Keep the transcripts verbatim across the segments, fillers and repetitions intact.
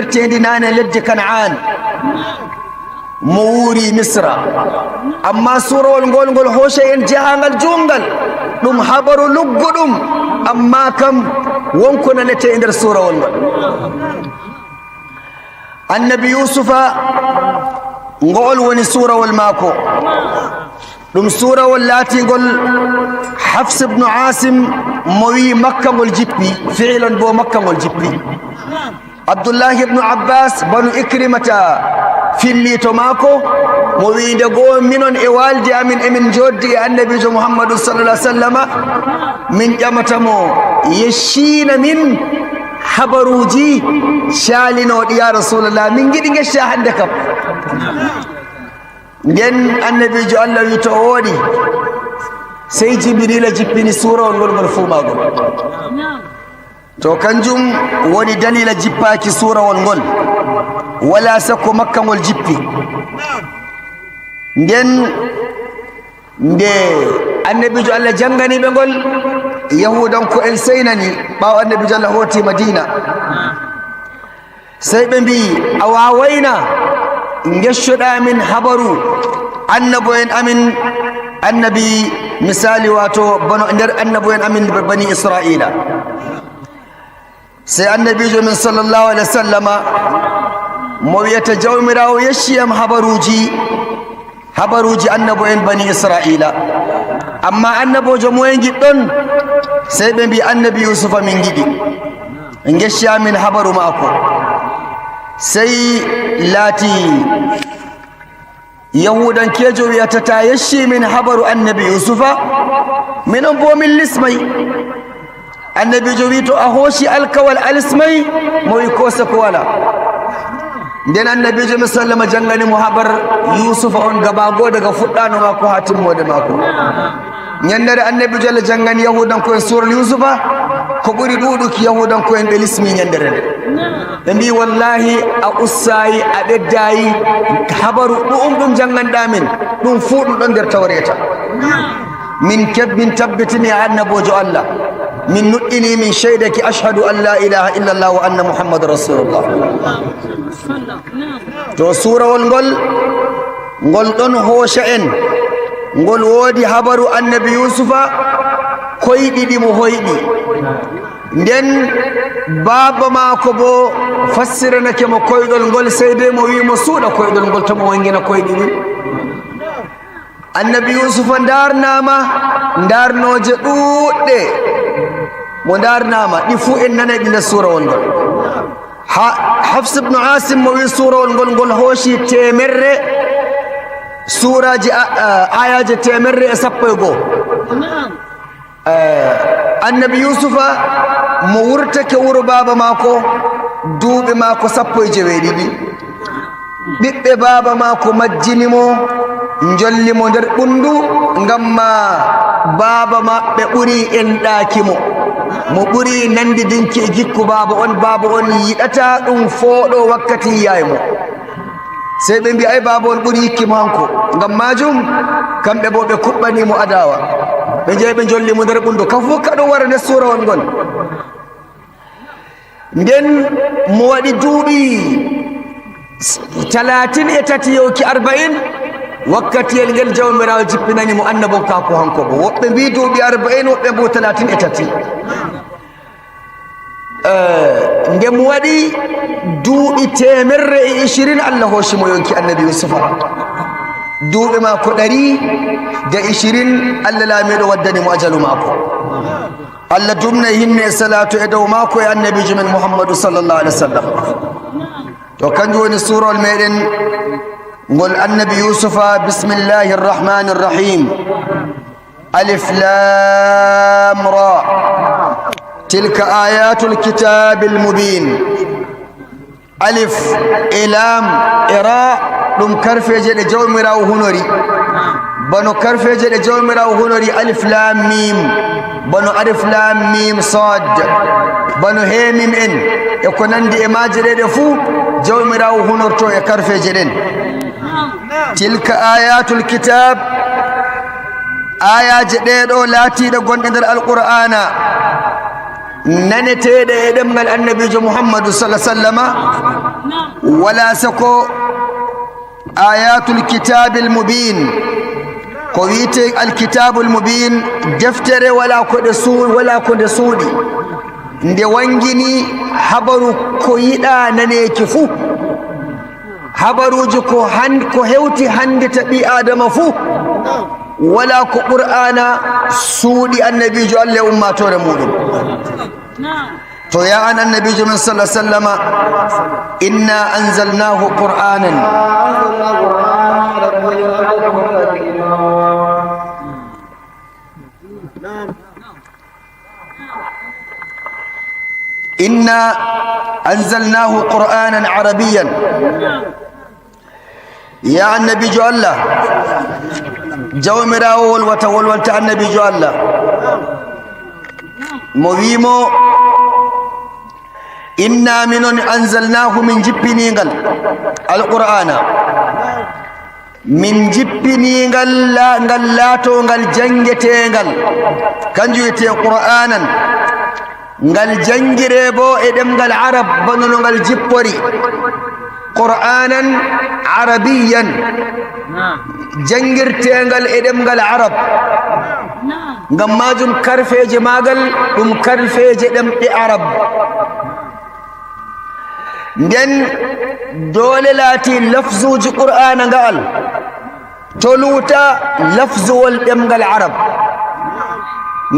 teendi naane leddi Kanaan, mo wuuri Misra. Amma suurawol ngol, ngol hoocay en jahaangal juutngal. Ɗum habaru lugguɗum, amma kam won ko nanetee e nder suurawol ngol. Annabi Yuusufa, ngo'ol woni suurawol maako. Ɗum suurawol laatingol Hafs ibnu Aasim mo wi'i Makka ngol jippi, fi'ilan bo Makka ngol jippi. Abdullahi ibnu Abbas, banu Ikrimata, filliito maako, mo wi'i nde goo minon e waalde amin emin njooɗdi e Annabiijo Muhammadu sallallahu alaihi wasallama, min ƴamata mo, yecciina min habaruuji caalinooɗi, ya Rasulallah, min ngiɗi ngecca hannde kam. Nden Annabiijo Allah wi to o wooɗi, sey Jibriila jippini suurawol ngol, ngol fuu maagol. To kanjum woni daliila jippaaki suurawol ngol, walaa sakko Makka ngol jippi. Nden nde Annabiijo Allah janngani ɓe ngol, Yahuudanko'en sey nani, ɓaawo Annabiijo Allah hooti Madiina. Sey ɓe mbi'i, a waawayna ngeccoɗaa min habaru annabo'en amin, annabi misaali, waato bano nder annabo'en amin bani Isra'iila. Sey Annabiijo min sallallahu alaihi wasallama mo wi'ata Jawmiraawo yeccii am habaruuji, habaruuji annabo'en bani Isra'iila. Amma annaboojo moye ngiɗɗon? Sey ɓe mbi'i, Annabi Yuusufa min ngiɗi. Ngecca min habaru maako. Sey laati Yahuudankeejo wi'ata, taa yeccii min habaru Annabi Yuusufa, minon boo min lismay. Annabiijo wi'i, to a hooci alkawal a lismay? Mo wi'i, koo seko walaa. Nden Annabiijo min sallama janngani mo habar Yuusufa on gaba goo daga fuɗɗaano maako haa timmoode maako. Nyannde Annabiijo Allah janngani Yahuudanko'en suural Yuusufa, ko ɓuri ɗuuɗuki Yahuudanko'en ɓe lismi nyannde nde. Ɓe mbi'i, wallaahi a ustaayi, a ɓeddaayi, habaru ɗu'um ɗum jannganɗaa min, ɗum fuu ɗum ɗon nder Tawreeta. Min keb-, min tabbitini a annaboojo Allah. Min nuɗɗini, min ceydake, ashhadu an laa ilaaha illallah wa anna Muhammadan rasulullah. To suurawol ngol, ngol ɗon hooca en, ngol woodi habaru Annabi Yuusufa, koyɗi ɗi mo hoyɗi. Nden baaba maako boo fassiranake mo koyɗol ngol, sey dey mo wi'i mo suuɗa koyɗol ngol, to mo wanngina koyɗi ɗin. Annabi Yuusufa ndaarnaama ndaarnooje ɗuuɗɗe. Mo ndaarnaama, ɗi fuu en nanay ɗi nder suurawol ngol. Ha-, Hafs ibnu Aasim mo wi'i suurawol ngol, ngol hooci teemerre suuraaji, a-, a-, aayaaje teemerre e sappo e go'o. Eh, Annabi Yuusufa mo wurtake wuro baaba maako, duuɓi maako sappo e joweeɗiɗi. Ɓiɓɓe baaba maako majjini mo, njolli mo nder ɓunndu, ngam maa baaba maɓɓe ɓuri enɗaaki mo. Mo ɓuri nanndidinki e jikku baaba on, baaba on yiɗataa ɗum fooɗo wakkati yi'aay mo. Sey ɓe mbi'a, ay, baaba on ɓuri yikki mo hanko. Ngam maajum, kamɓe boo ɓe kuɓɓani mo adaawa. Ɓe njehi ɓe njolli mo nder ɓunndu. Ka fuu ka ɗum wara nder suurawol ngol. Nden mo waɗi duuɓi talatin e tati yawki arba'in, wakkatiyel ngel Jawmiraawo jippinani mo annabonkaaku hanko boo. Woɓɓe mbi'i duuɓi arba'in, woɓɓe mbi'i talatin e tati. Eh, nde mo waɗi duuɓi teemerre e ishirin, Allah hooci mo yonki Annabi Yuusufa. Duuɓi maako ɗari de ishirin, Allah laamiiɗo waddani mo ajalu maako. Allah dumna e hinne e salaatu e dow maako e Annabiijo men Muhammadu sallallahu alaihi wasallam. To kanjum woni suurawol meɗen ngol Annabi Yuusufa, bismillahir rahmanir rahim. Alif Laam Raa. Tilka aayaatul kitaabil mubiin. Alif e Laam e Raa, ɗum karfeeje ɗe Jawmiraawo hunori. Bano karfeeje ɗe Jawmiraawo hunori Alif Laam Miim, bano Alif Laam Miim Saad, bano Hee Miim en, e ko nanndi e maaje ɗe, ɗe fuu Jawmiraawo hunorto e karfeeje ɗen. Tilka aayaatul kitaab, aayaaje ɗee ɗoo laatiiɗe gonɗe nder Alqur'aana, naneteeɗe e ɗemngal Annabiijo Muhammadu sallallahu alaihi wasallama, Wala soko ayatul kitabil mubin. Ko wiyetee alkitabul mubin, deftere wala ko ɗe su-, wala ko nde suuɗi. Nde wangini habaru ko yiɗaa naneeki fuu. Habaruuji ko han-, ko hewti hannde ta ɓii Aadama fuu. Wala ko Qur'aana suuɗi annabiijo Allah e ummaatoore muuɗum. To ya an annabiijo men sallallahu alaihi wasallama, "Inna anzalnahu Qur'anan." "Inna anzalnahu Qur'anan Arabiyyan." Ya annabiijo Allah, Jawmiraawo wolwata, wolwanta annabiijo Allah. Mo wi'i mo, "Inna minon anzalnahu, min jippinii ngal Alqur'aana. Min jippinii ngal la-, ngal laatoo ngal janngeteengal. Kanjum wiyetee Qur'aanan." Ngal janngiree bo e ɗemngal Arab, bano no ngal jippori. Qur'aanan Arabiyyan. Janngirteengal e ɗemngal Arab. Ngam maajum karfeeje maagal ɗum karfeeje ɗemɗe Arab. Nden doole laati lafzuuji Qur'aana nga'al. To luuta lafzuwol ɗemngal Arab,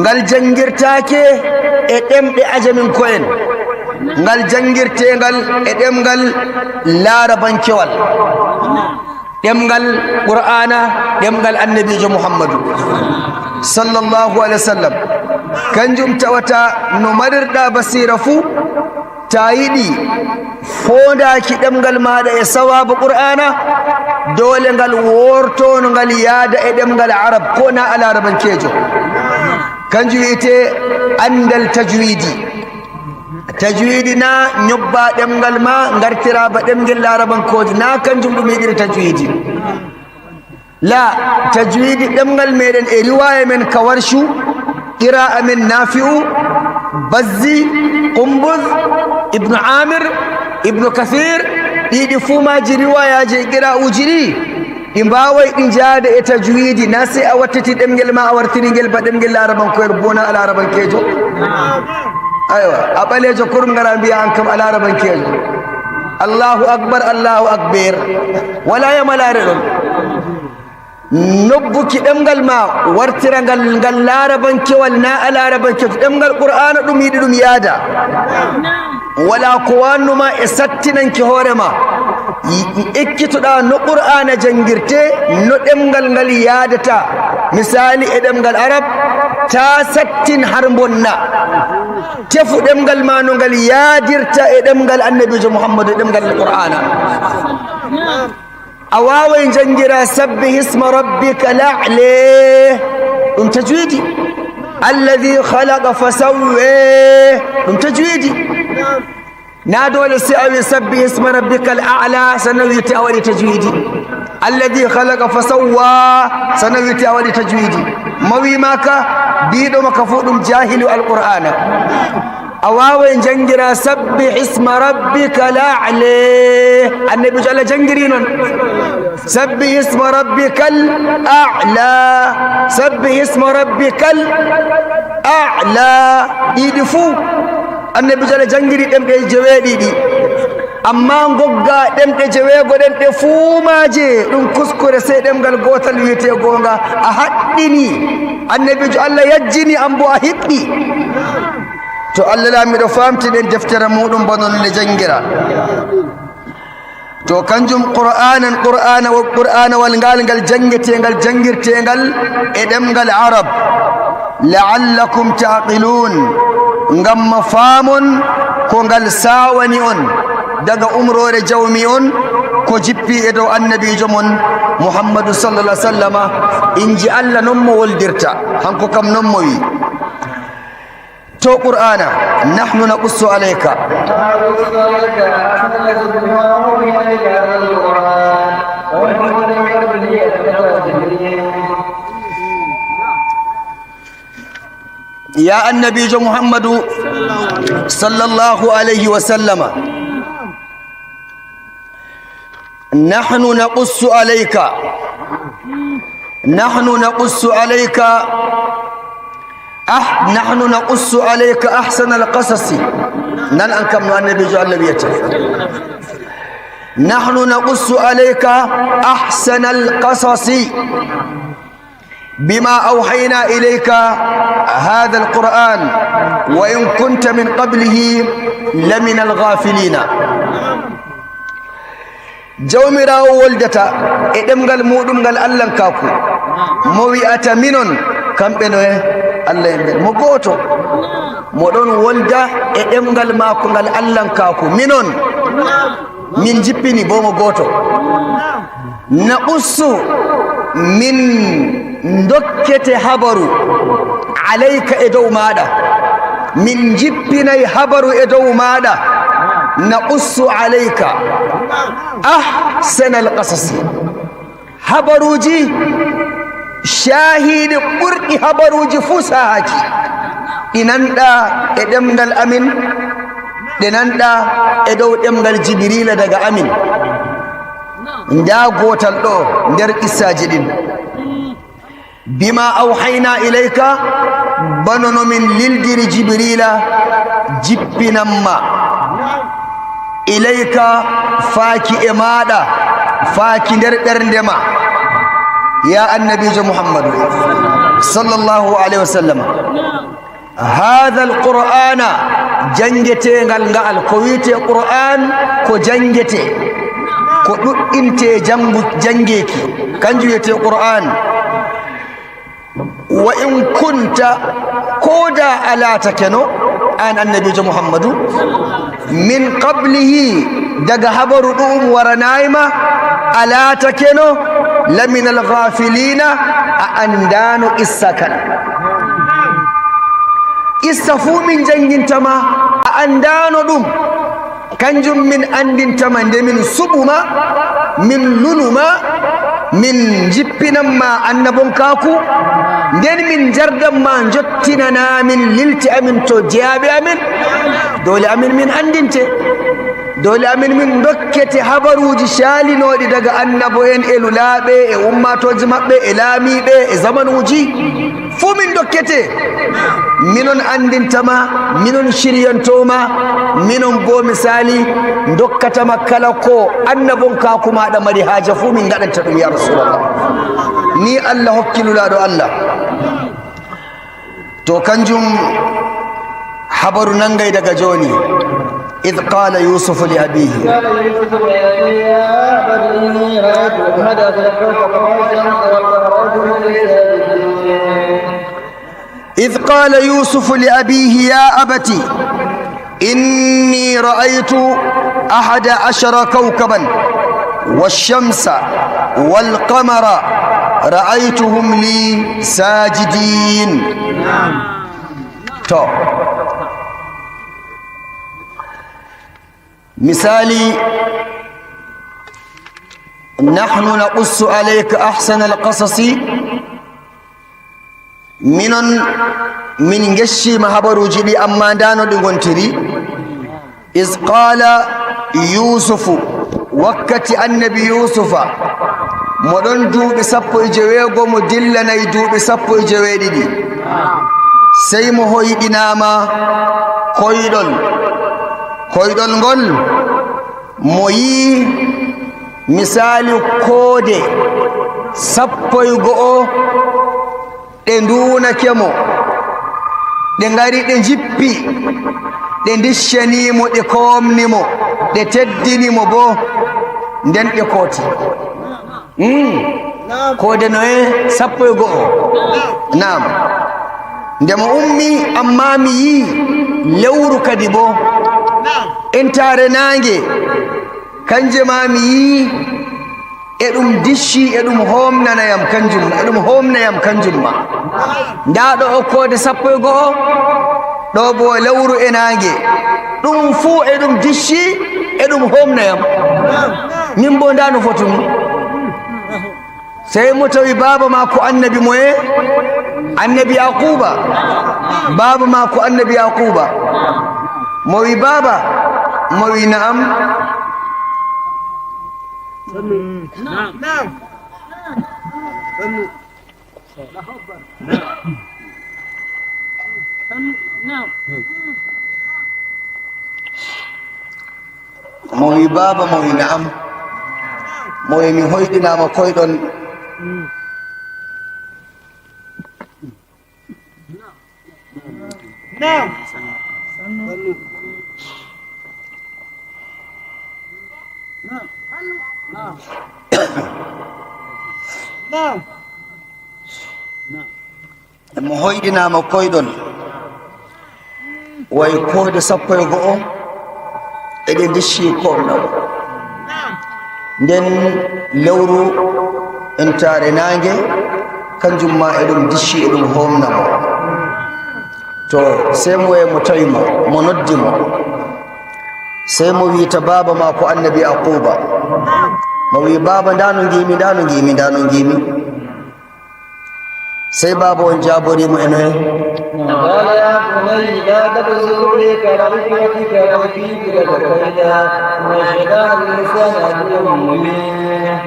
ngal janngirtaake e ɗemɗe ajaminkoo'en, ngal janngirteengal e ɗemngal laarabankewal, ɗemngal Qur'aana, ɗemngal Annabiijo Muhammadu, sallallahu alaihi wasallam. Kanjum tawata no marirɗa basiira fuu, ta yiɗi foondaaki ɗemngal maaɗa e sawaabu Qur'aana, doole ngal woorto no ngal yaada e ɗemngal Arab, ko na a laarabankeejo. Kanjum wiyetee anndal tajwiidi. Tajwiidi na ñobba ɗemngal ma, ngartira ba ɗemngel laarabankoojo, na kanjum ɗum yiɗiri tajwiidi. La, tajwiidi ɗemngal meɗen e riwaaya men ka Warshu, qiraa'a men Nafi'u, Bazzi, Qumbuz, Ibnu Amir, Ibnu Kathir, ɗiɗi fuu maaji riwaayaaji e qiraa'uuji ɗi, ɗi mbaaway ɗi njaada e tajwiidi, na sey a wattiti ɗemngel ma a wartiri ngel ba ɗemngel laarabankoyel, bona a laarabankeejo. Aywa, a ɓaleejo kurum ngara mbiya an kam a laarabankeejo. Allahu akbar, Allahu akbar. Wala yamalaare ɗon. Nobbuki ɗemngal ma, wartira ngal, ngal laarabankewal, na a laarabankeejo. Ɗemngal Qur'aana ɗum yiɗi ɗum yaada. Wala ko wannuma e sattinanki hoore ma. Ekkitoɗa no Qur'aana janngirte, no ɗemngal ngal yaadata. Misaali e ɗemngal Arab, ta sattin har mbonna. Tefu ɗemngal ma no ngal yaadirta e ɗemngal Annabiijo Muhammadu, ɗemngal Qur'aana. A waaway njanngira "Sabbih isma rabbika la'la", ɗum tajwiidi. "Alladhi khalaqa fasawwa", ɗum tajwiidi. Na doole si a wi "Sabbih isma rabbikal a'la", sannan wi'ete a waɗi tajwiidi. "Alladhi khalaqa fasawwa", sannan wi'ete a waɗi tajwiidi. Mo wi maka, biiɗo maka fof ɗum jaahilu Alqur'aana. A waaway njanngira "Sabbih isma rabbikal a'la". Annabiijo Allah janngiri noon. "Sabbih isma rabbikal a'la. Sabbih isma rabbikal a'la." Ɗiɗi fuu. Annabiijo Allah janngiri ɗemɗe jeweeɗiɗi. Amma ngogga ɗemɗe jeweego ɗen ɗe fuu maaje, ɗum kuskure, sey ɗemngal gootal wiyetee goonga. A haɗɗini. Annabiijo Allah yajjini, an bo a hiɓɓi. To Allah Laamiiɗo faamti ɗen deftere muuɗum bano no nde janngira. To kanjum Qur'aanan, Qur'aana wo-, Qur'aanawal ngal, ngal janngetee, ngal janngirtee ngal e ɗemngal Arab. "La'allakum ta'qiluun", ngam ma faamon ko ngal saawani on daga umroore Jawmi on, ko jippi e dow Annabiijo mon Muhammadu sallallahu alaihi wasallama, inji Allah non mo woldirta, hanko kam non mo wi. To Qur'aana, "Nahnu naqussu alayka." Ya Annabiijo Muhammadu sallallahu alayhi wa sallama, نحن نقص عليك، نحن نقص عليك أح-، نحن نقص عليك أحسن القصص. Nan an kam no Annabiijo Allah wiyata. نحن نقص عليك أحسن القصص بما أوحينا إليك هذا القرآن وإن كنت من قبله لمن الغافلين. Jawmiraawo woldata e ɗemngal muuɗum ngal Allankaaku, mo wi'ata minon, kamɓe noye? Allah en ɓen. Mo gooto. Mo ɗon wolda e ɗemngal maako ngal Allankaaku, minon. Min jippini boo mo gooto. Naqussu, min ndokkete habaru, alayka, e dow maaɗa. Min njippinay habaru e dow maaɗa. Naqussu alayka ahsanal qasasi. Habaruuji caahiiɗi ɓurɗi habaruuji fuu sahaaji. Ɗi nanɗa e ɗemngal amin, ɗe nanɗa e dow ɗemngal Jibriila daga amin. Ndaa gootal ɗo nder qissaaji ɗin. Bima awhayna ilayka, bano no min lildiri Jibriila jippinan ma. Ilayka, faaki e maaɗa, faaki nder ɓernde ma, ya Annabiijo Muhammadu, sallallahu alayhi wa sallam. Haadha al-Qur'aana, janngeteengal nga'al, ko wi'etee Qur'aan, ko janngetee, ko ɗuɗɗintee janngu-, janngeeki, kanjum wi'etee Qur'aan. Wa in kunta, ko da a laatakeno, an Annabiijo Muhammadu, min qablihi, daga habaru ɗu'um waranaay ma, a laatakeno, laminal ghaafiliina, a anndaano qissa kan. Qissa fuu min jannginta ma, a anndaano ɗum. Kanjum min anndinta ma nde min suɓu ma, min lunu ma, min njippinan ma annabonkaaku, nden min njardan ma njottinana min lilte amin to jeyaaɓe amin. Doole amin min anndinte. Doole amin min ndokkete habaruuji caalinooɗi daga annabo'en e lulaaɓe e ummaatooji maɓɓe e laamiiɓe e zamanuuji. Fuu min ndokkete. Minon anndinta ma, minon ciryantoo ma, minon boo misaali ndokkata ma kala ko annabonkaaku maaɗa mari haaja fuu min ngaɗanta ɗum, ya Rasulallah. Ni Allah hokki Nulaaɗo Allah. To kanjum habaru nanngay daga jooni. إذ قال يوسف لأبيه. قال يوسف لأبيه: يا أبت إني رأيت أحد عشر كوكبا والشمس والقمر رأيتهم لي ساجدين. إذ قال يوسف لأبيه: يا أبت إني رأيت أحد عشر كوكبا والشمس والقمر رأيتهم لي ساجدين. To, misaali, نحن نقص عليك أحسن القصص. Minon, min ngecciima habaruuji ɗi, ammaa ndaa no ɗi ngontiri. إذ قال يوسف, wakkati Annabi Yuusufa, mo ɗon duuɓi sappo e joweego, mo dillanay duuɓi sappo e joweeɗiɗi, sey mo hoyɗinaama koyɗol. Koyɗol ngol, mo yi'i misaali koode sappo e go'o, ɗe nduunake mo, ɗe ngari ɗe njippi, ɗe ndiccanii mo, ɗe koomni mo, ɗe teddini mo boo, nden ɗe kooti. Mm. Koode noye? Sappo e go'o. Naam. Nde mo ummi, ammaa mi yi'i lewru kadi boo. Entaare naange, kanje maa mi yi'i, eɗum dicci, eɗum hoomnana yam kanjum, eɗum hoomna yam kanjum maa. Ndaa ɗo o koode sappo e go'o, ɗo boo lewru e naange. Ɗum fuu eɗum dicci, eɗum hoomna yam. Min boo ndaa no fotumi. Sey mo tawi baaba maako annabi moye? Annabi Yaquuba. Baaba maako annabi Yaquuba. Mo wi, "Baaba?" Mo wi, "Na'am." Naam. Naam. Mo wi, "Baaba," mo wi, "Na'am." Mo wi, "Mi hoyɗinaama koyɗol." Naam. Naam. Mo hoyɗinaama koyɗol, wayi koode sappo e go'o, eɗe ndicci koomna mo. Nden lewru entaare naange, kanjum ma eɗum dicci, eɗum hoomna mo. To, sey mo e mo tawi mo, mo noddi mo. Sey mo wi'ita baaba maako Annabi Yaquuba. Mo wi'i, "Baaba, ndaa no ngiimi, ndaa no ngiimi, ndaa no ngiimi." Sey baaba on jaabori mo e noye? قال يا بني لا تقصص رؤياك على إخوتك، قد كيدت لك كيدا، إن الشيطان للإنسان عدو مبين.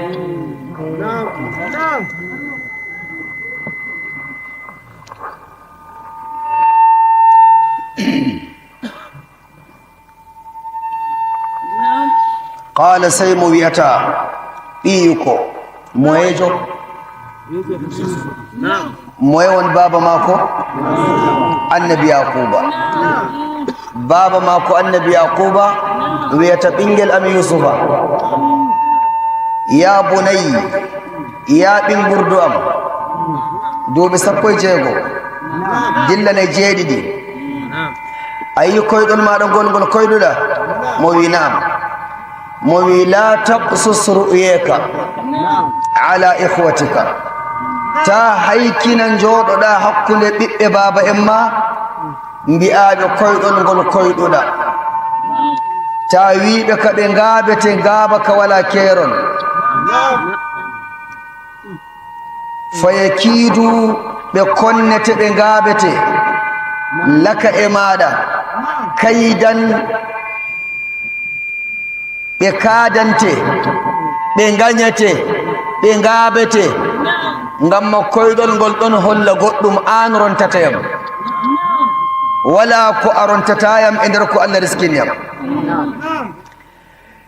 Qaala, sey mo wi'ata ɓiyiko, moyeejo? Moye won baaba maako? Annabi Yaquuba. Baaba maako Annabi Yaquuba wi'ata ɓinngel am Yuusufa, "Yaa bunayya, yaa ɓiŋngurdu am, duuɓi sappo e jeego, dillan e jeeɗiɗi. A yi'i koyɗol maaɗa ngol, ngol koyɗuɗa?" Mo wi'i, "Na'am." Mo wi'i, "Laa taqsus ru'yaaka alaa ikhwatika." Taa haykina njooɗoɗaa hakkunde ɓiɓɓe baaba en maa, mbi'aa ɓe koyɗol ngol koyɗuɗaa. Taa wi'ɓe ka ɓe ngaabete ngaaba ka walaa keerol. Fayakiidu, ɓe konnete, ɓe ngaabete, laka e maaɗa, kaydan, ɓe kaadante, ɓe ngañete, ɓe ngaabete, ngam ma koyɗol ngol ɗon holla goɗɗum, aan rontata yam. Walaa ko a rontata yam e nder ko Allah riskini yam.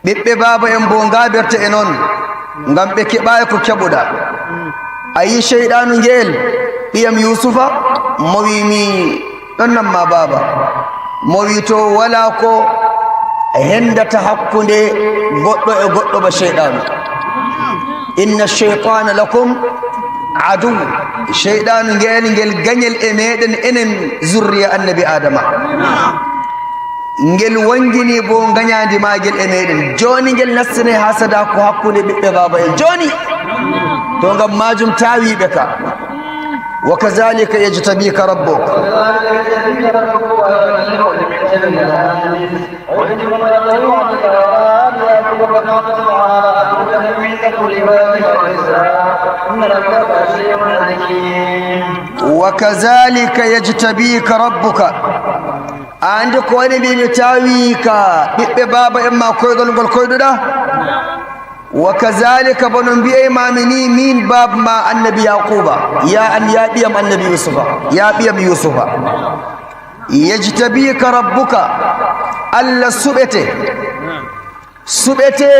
Ɓiɓɓe baaba en boo ngaabirta e non, ngam ɓe keɓaay ko keɓuɗa. A yi ceyɗaanu ngeel, ɓiyam Yuusufa? Mo wi, "Mi ɗon nan ma, baaba." Mo wi, "To, walaa ko hendata hakkunde goɗɗo e goɗɗo ba ceyɗaanu. Inna shaytana lakum aduw." Ceyɗaanu ngeel, ngel gañel e meɗen, enen zurriya Annabi Aadama. Ngel wangini bo ngañaandi maagel e meɗen. Jooni ngel nastinay haasada ko hakkunde ɓiɓɓe baaba en. Jooni, to ngam maajum taawiiɓe ka. Wa kazalika yajtabika rabbuk. Wa kazalika yajtabika rabbuka. A anndi ko waɗi mbi mi taawi ka ɓiɓɓe baaba en ma koyɗol ngol koyɗuɗa? Wa kazalika, bano mbi'ay ma mi ni, min baaba ma Annabi Yaquba, ya an, ya ɓiyam Annabi Yusufa, ya ɓiyam Yusufa. Yajtabika rabbuka, Allah suɓete, suɓete,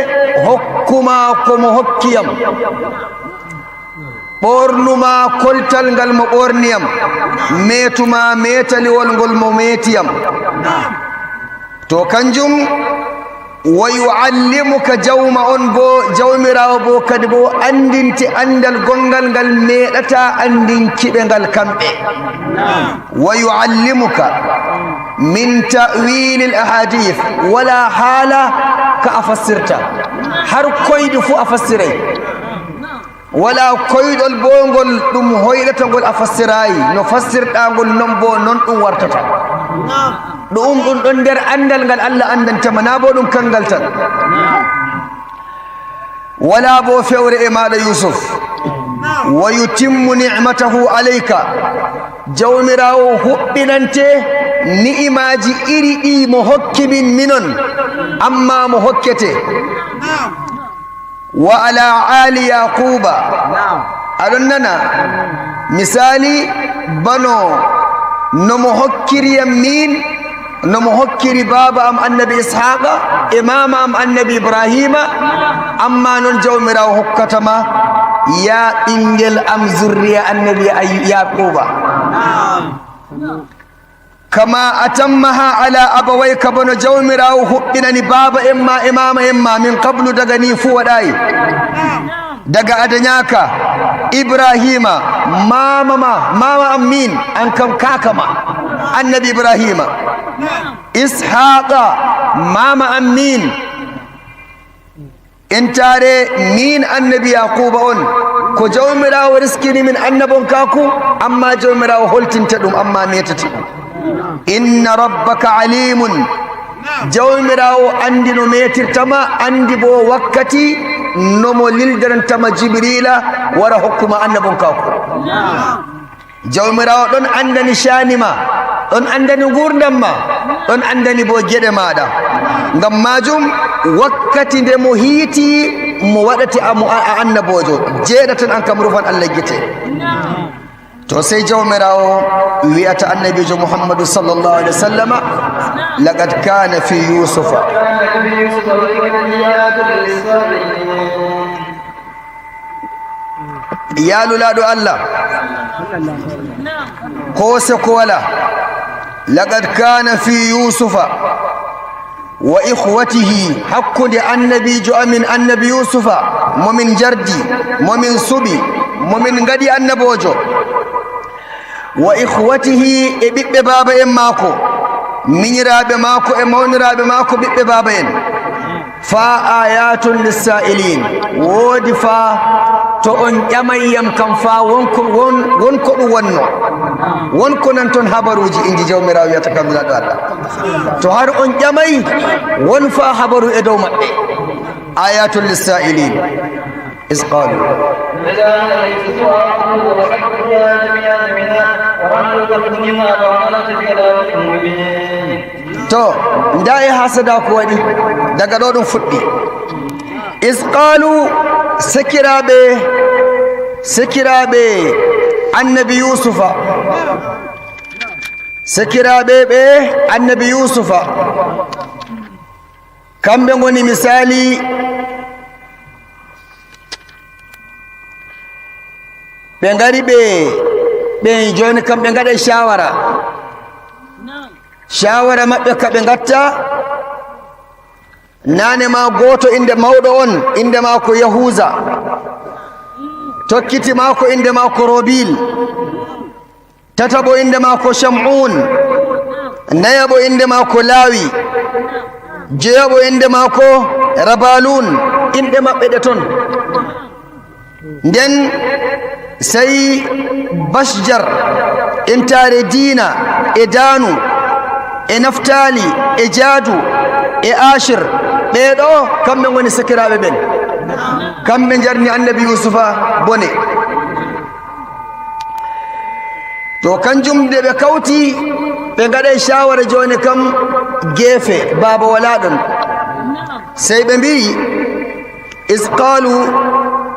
hokkuma ko mo hokkiyam. Ɓoornuma koltal ngal mo ɓoorniyam, meetuma meetaliwol ngol mo meetiyam. To kanjum, wa yu'allimuka, jawma on bo, jawmiraawo bo kadi bo anndinte anndal gonngal ngal meeɗata anndinkiɓe ngal kamɓe. Wa yu'allimuka min ta'wilil ahadith, wala haala ka a fassirta, har koyɗi fu a fassiray. Wala koyɗol bo ngol ɗum hoyɗata ngol a fassiraayi, no fassirɗa ngol non bo non ɗum wartata. Ɗum, ɗum ɗon nder anndal ngal Allah anndantama, na bo ɗum kanngal tan. Wala bo fewre e maaɗa Yusuf. Wa yutimmu ni'matahu alayka. Jawmiraawo huɓɓinante ni'imaaji iri ɗi mo hokki min minon, amma mo hokkete. وعلى آل يعقوب. Aɗon nana? Misaali, bano no mo hokkiri yam miin, no mo hokkiri baaba am Annabi Ishaaqa e maama am Annabi Ibraahiima, ammaa noon Jawmiraawo hokkata ma, yaa ɓinngel am, zurriya Annabi Ay-, Yaaquuba. كما أتمها على أبويك, bano Jawmiraawo huɓɓinani baaba en ma e maama en ma, من قبل, daga nii fuu waɗaay. Daga a dañaaka. Ibraahiima, maama ma, maama am miin, aan kam kaaka ma, Annabi Ibraahiima. Ishaaqa, maama am miin. Entaare miin Annabi Yaaquuba on, ko Jawmiraawo riskini min annabonkaaku, ammaa Jawmiraawo holtinta ɗum, ammaa meetati ɗum. إن ربك عليم. Jawmiraawo anndi no meetirta ma, anndi boo wakkati no mo lildananta ma Jibriila wara hokku ma annabonkaaku. Jawmiraawo ɗon anndani caani ma, ɗon anndani nguurndam ma, ɗon anndani boo geɗe maaɗa. Ngam maajum, wakkati nde mo hiiti, mo waɗati a, mo a, a annaboojo, jeeɗa tan, aan kam rufan Allah gite. To sey Jawmiraawo wi'ata Annabiijo Muhammadu sallallahu alaihi wasallama, لقد كان في يوسف. Yaa Nulaaɗo Allah, ko seko walaa. لقد كان في يوسف وإخوته, hakkunde annabiijo amin, Annabi Yuusufa, mo min njardi, mo min suɓi, mo min ngaɗi annaboojo. وإخوته, e ɓiɓɓe baaba en maako, miñiraaɓe maako e mawniraaɓe maako, ɓiɓɓe baaba en. Fa ayatun lissa'ilin, woodi fa to on ƴamay yam kam fa won ko, won, won ko ɗum wonno, won ko nanton habaruuji, inji Jawmiraawo wi'ata kam Nulaaɗo Allah. To har on ƴamay, won fa habaru e dow maɓɓe. Ayatun lissa'ilin. إذ قالوا. To, ndaa e haasada ko waɗi, daga ɗo ɗum fuɗɗi. إذ قالوا, sekiraaɓe, sekiraaɓe Annabi Yuusufa, sekiraaɓe ɓe Annabi Yuusufa, kamɓe ngoni misaali, ɓe ngari ɓe, ɓe jooni kam ɓe ngaɗa shawara. Shawara maɓɓe ka ɓe ngatta, naane ma gooto innde mawɗo on, innde maako Yahuuza. Tokkiti maako, innde maako Robil. Tataɓo innde maako Sham'un. Nayaɓo innde maako Lawi. Joyaɓo innde maako Rabalun. Inɗe maɓɓe ɗe ton. Nden sey Bashjar, entaare Diina, e Daanu, e Naftaali, e Jaadu, e Ashir. Ɓee ɗo, kamɓe ngoni sakiraaɓe ɓen. Kamɓe njarni Annabi Yuusufa bone. To kanjum nde ɓe kawti, ɓe ngaɗay shawara jooni kam geefe, baaba walaa ɗon. Sey ɓe mbi'i, "Iz qaalu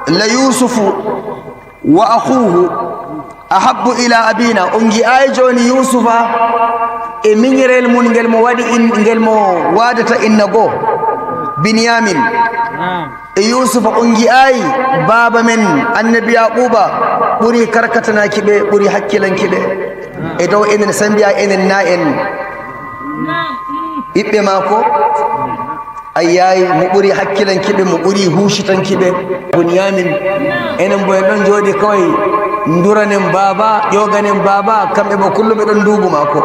la Yuusufu wa akhuuhu ahabbu ila abina." On ngi'aay jooni Yuusufa e minyirel mum ngel mo waɗi in-, ngel mo waadata inna goo, Binyamin. E Yuusufa, on ngi'aay baaba men Annabi Yaquuba ɓuri karkatanaaki ɓe, ɓuri hakkilanki ɓe e dow enen, sey mbi'a enen na en ɓiɓɓe maako? Ayyaay, mo ɓuri hakkilanki ɓe, mo ɓuri huucitanki ɓe, Bunyamin. Enen bo en ɗon jooɗi kaway nduranen baaba, ƴooganen baaba, kamɓe bo kullum ɓe ɗon nduubu maako.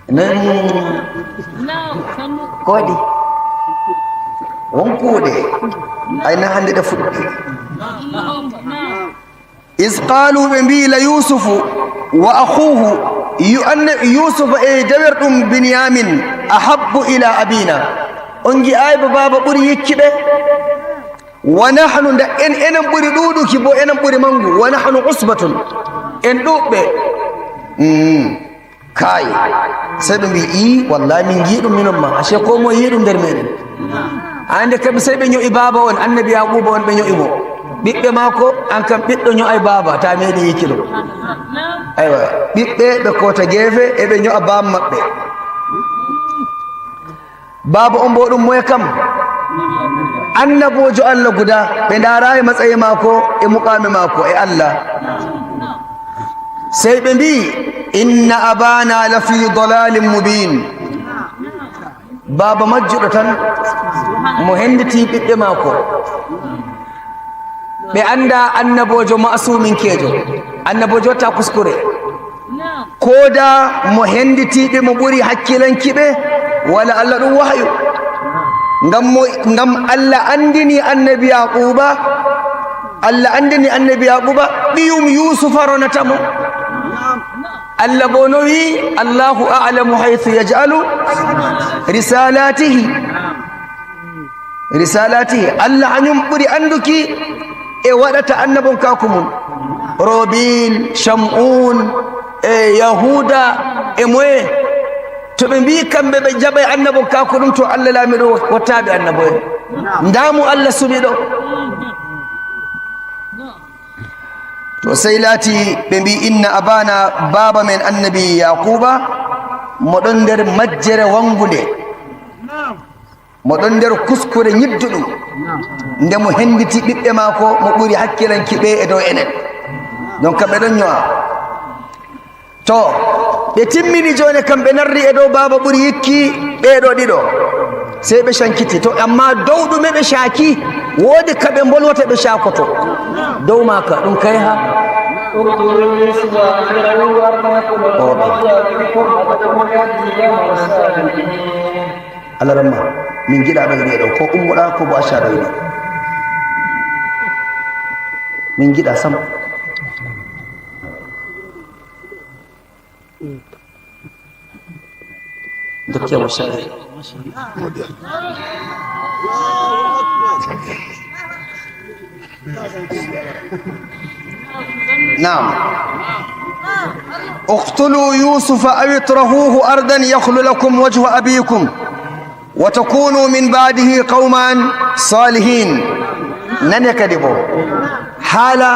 Nen ko waɗi? Won kuuɗe. Ay na hannde ɗe fuɗɗi. Is qaalu, ɓe mbi'i, la Yuusufu wa akhuuhu, yu-, anne-, Yuusufa e dewerɗum Binyamin, ahabbu ila abina. On ngi'aay ba baaba ɓuri yikki ɓe? Wa nahnu, nda en, enen ɓuri ɗuuɗuki bo, enen ɓuri mangu. Wa nahnu usbatun, en ɗuuɓɓe. Mm. Kaay, sey ɓe mbii, "Ii, wallahi min njii ɗum minon ma, ashe ko moye yii ɗum nder meɗen." Ande kamɓe sey ɓe ño'i baaba on, annabi Yaquba on ɓe ño'i mo. Ɓiɓɓe maako, an kam ɓiɗɗo ño'ay baaba, ta meɗi yiiki ɗum. Aywa, ɓiɓɓe ɓe koota geefe, e ɓe ño'a baam maɓɓe. Baaba on bo ɗum moye kam? Annaboojo Allah guda, ɓe ndaaraayi matsayi maako e muqaami maako e Allah. Sey ɓe mbii, "Inna abana la fi dalalin mubin." Baaba majjuɗo tan, mo henditi ɓiɓɓe maako. Ɓe annda annaboojo ma'asuminkeejo. Annaboojo watta kuskure. Kooda mo henditiiɓe mo ɓuri hakkilanki ɓe, wala Allah ɗum wahayu. Ngam mo, ngam Allah andini annabi Yaquba, Allah andini annabi Yaquba, ɓiyum Yusufa ronata mo. Allah bo no wi, "Allahu a'lamu haythu yaj'alu risalatihi." Risalatihi, Allah hanyum ɓuri anduki e waɗata annabonkaaku mum. Robil, Shamun, e Yahuda, e moye. To ɓe mbii kamɓe ɓe jaɓay annabonkaaku ɗum, to Allah laamiɗo wattaaɓe annabo'en. Ndaamu Allah suɓi ɗo. To sey laati ɓe mbii, "Inna abana, baaba men annabi Yaquba, mo ɗon nder majjere wangunde." Mo ɗon nder kuskure nyidduɗum, nde mo henditi ɓiɓɓe maako, mo ɓuri hakkilanki ɓe e dow enen. Donc, ɓe ɗon nyo'a. To, ɓe timmini jooni kam, ɓe narri e dow baaba ɓuri yikki ɓee ɗoo ɗiɗo. Sey ɓe cankiti. To, amma dow ɗume ɓe caaki, woodi ka ɓe mbolwata ɓe caakoto. Dow maaka, ɗum kay ha. اقتلوا يوسف أو اطرحوه أرضا يخل لكم وجه أبيكم وتكونوا من بعده قوما صالحين. Alaramma, min ngiɗa ɗo ine ɗo, ko ummoɗa, ko bo acca ɗo ine. Min ngiɗa sam. Dokkemo shayi. نعم. اقتلوا يوسف أو اطرحوه أرضا يخل لكم وجه أبيكم وتكونوا من بعده قوما صالحين. Nane kadi bo, haala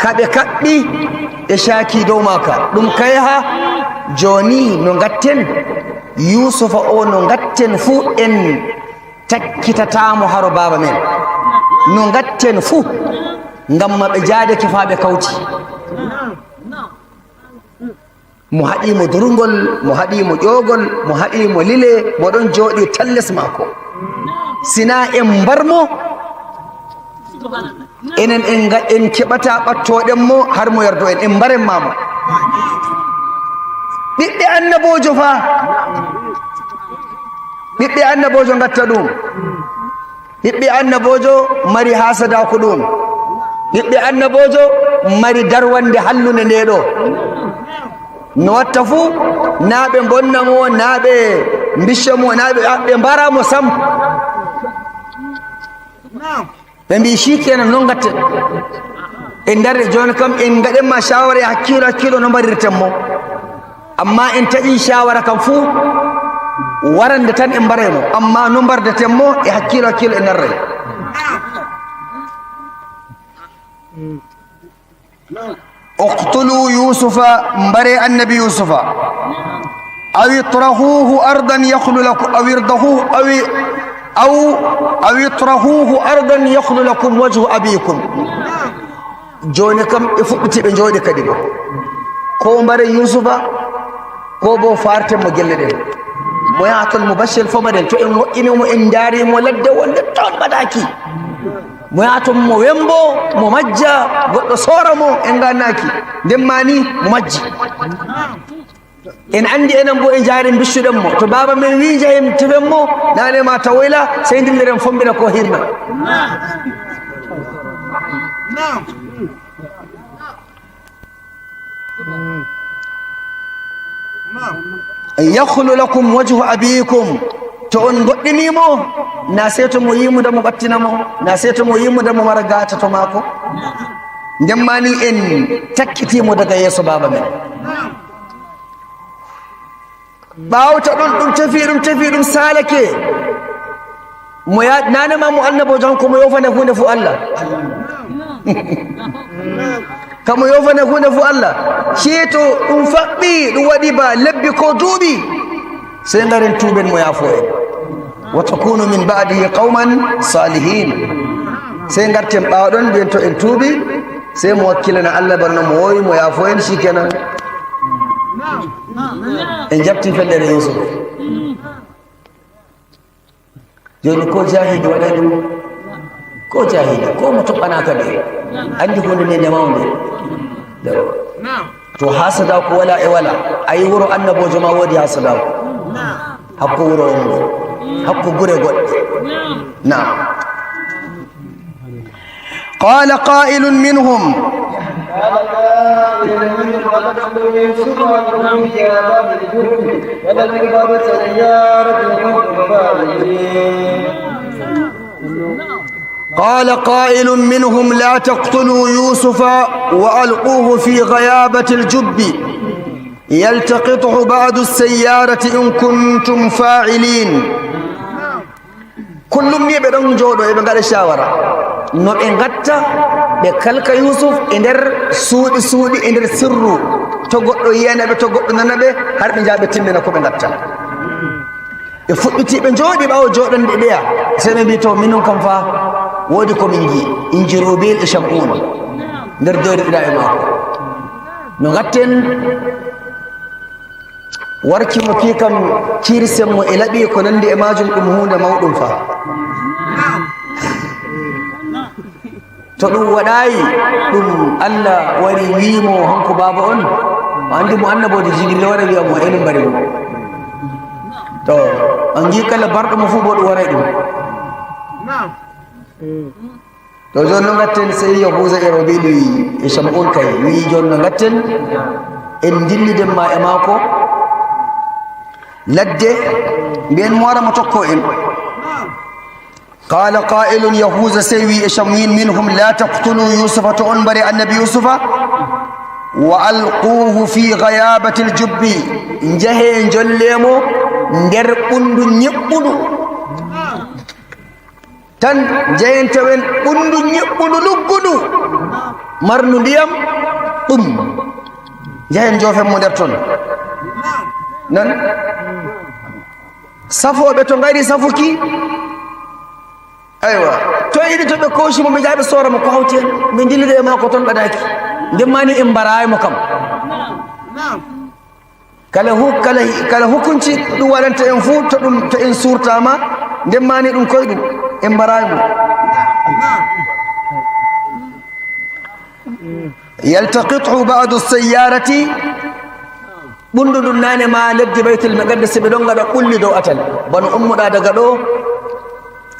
ka ɓe kaɓɓi, ɓe caaki dow maaka. Ɗum kay ha jooni no ngatten, Yuusufa o no ngatten fuu en takkitataamo haro baaba men. No ngatten fuu, ngam ma ɓe jaadake faa ɓe kawti. Mo haɗi mo durngol, mo haɗi mo ƴoogol, mo haɗi mo lile, mo ɗon jooɗi tan les maako. Sina en mbar mo, enen en nga-, en keɓata ɓattooɗen mo har mo yardo en, en mbaren ma mo. Ɓiɓɓe annaboojo fa, ɓiɓɓe annaboojo ngatta ɗum. Ɓiɓɓe annaboojo mari haasada ko ɗum. Ɓiɓɓe annaboojo mari darwande hallunde nde ɗo. No watta fuu, naa ɓe mbonna mo, naa ɓe mbicca mo, naa ɓe, ɓe mbara mo sam. Ɓe mbii, "Shikenan, non ngatten. En ndarii jooni kam, en ngaɗan ma shawara e hakkiilo, hakkiilo no mbarirten mo." Amma en taƴi shawara kam fuu, warande tan en mbaray mo. Amma no mbardeten mo e hakkiilo, hakkiilo en narray. "Uqtulu Yusufa", mbare annabi Yusufa. "Aw itrahuhu ardan yakhlu lakum, aw irdahu, aw i-, aw, aw itrahuhu ardan yakhlu lakum wajhu abikum." Jooni kam ɓe fuɗɗiti, ɓe njooɗi kadi bo. Ko mbaren Yuusufa, ko bo farten mo gelle ɗen. Mo yaha ton mo baccel fo mbaɗen. To en woɗɗini mo, en ndaari mo ladde wonde ton ɓadaaki. Mo yaha ton mo wembo, mo majja, goɗɗo soora mo, en ngannaki. Nden ma ni mo majji. En anndi enen bo en njaari mbiccuɗen mo. To baaba men wii njahen tefen mo, naane ma tawoyla, sey ndilliren fombina ko hirna. "Yakhlu lakum wajhu abikum." To on ngoɗɗini mo, na sey to mo yimuda mo ɓattina mo, na sey to mo yimuda mo wara gaata to maako. Nden ma ni en takkiti mo daga yeeso baaba men. Ɓaawta ɗum, ɗum tefi, ɗum tefi, ɗum saalake. Mo ya-, naane ma mo annaboojo, kanko mo yoofana huunde fuu Allah. Kamo yoofana huunde fuu Allah. Ceeto ɗum faɓɓi, ɗum waɗi ba lebbi ko duuɓi. Sey ngaren tuuben mo yaafo en. "Wa takunu min ba'dihi qawman salihin." Sey ngarten ɓaawo ɗon, mbiyen to en tuubi, sey mo wakkilana Allah bana mo wowi, mo yaafo en, shikenan. En jabti fellere Yusuf. Jooni ko jahili waɗay ɗum? Ko jahili, ko mo toɓɓanaaka ɓe. Anndi huunde nde nde mawnde. To hasadaaku wala e wala, a yi wuro annaboojo ma woodi hasadaaku. Hakko wuro on ngo. Hakko gure goɗɗe. Naam. قال قائل منهم. قال قائل منهم: "لتقتلوا يوسف وألقوه في غيابة الجب، وألقوه في غيابة الجب، وألقوه في غيابة الجب." قال قائل منهم: "لا تقتلوا يوسف وألقوه في غيابة الجب يلتقطه بعض السيارة إن كنتم فاعلين." Kullum ni ɓe ɗon njooɗo, eɓe ngaɗa shawara. No ɓe ngatta, ɓe kalka Yusuf e nder suuɗi suuɗi, e nder sirru. To goɗɗo yiyana ɓe, to goɗɗo nana ɓe, har ɓe njaha ɓe timmina ko ɓe ngatta. Ɓe fuɗɗiti, ɓe njooɗi ɓaawo jooɗonde ɓeya. Sey ɓe mbi, "To, minun kam fa, woodi ko min ngi'i." Inji Rubil e Shamun nder jooɗiɗa e maako. No ngatten? Warki mo ki kam, kirsen mo e laɓi ko nandi e maajum, ɗum huunde mawɗum fa. To ɗum waɗaayi, ɗum Allah wari wi'i mo hanko baaba on, o anndi mo annaboojo Jibril wara wi'a mo, "Eɗum mbari mo." To, on ngi kala barɗo mo fuu bo ɗum waray ɗum. To, jooni no ngatten, sey Yahuuza e Robilu e Shamu'un kay, wi'i, "Jooni no ngatten, en ndilliden ma e maako ladde, mbiyen mo wara mo tokko en." Qala qa'ilun, Yahuuza sey wi'i e Shamu'un, minhum, "La taqtulu Yusufa, to on mbare annabi Yusufa, wa alquhu fi ghayabatil jubbi, njahe njolle mo nder ɓundu nyiɓɓundu." Tan njahen tawen ɓundu nyiɓɓundu luggudu, marndu ndiyam, ɗum. Njahen njoofen mo nder ton. Nan? Safooɓe to ngari safuki, aywa, to yiɗi to ɓe kooci mo, ɓe njaha ɓe soora mo ko hawti en, ɓe ndillida e maako ton ɓadaaki. Nden ma ni en mbaraay mo kam. Kala hu-, kala, kala hukunci ɗum waɗanta en fuu, to ɗum, to en suurtaama, nden ma ni ɗum koyɗum, en mbaraay mo. Yaltaqithu ba'du sayyarati, ɓundu ndun naane ma leddi Baytul Maqdis, ɓe ɗon ngaɗa ɓulli dow atal. Bano ummuɗaa daga ɗo,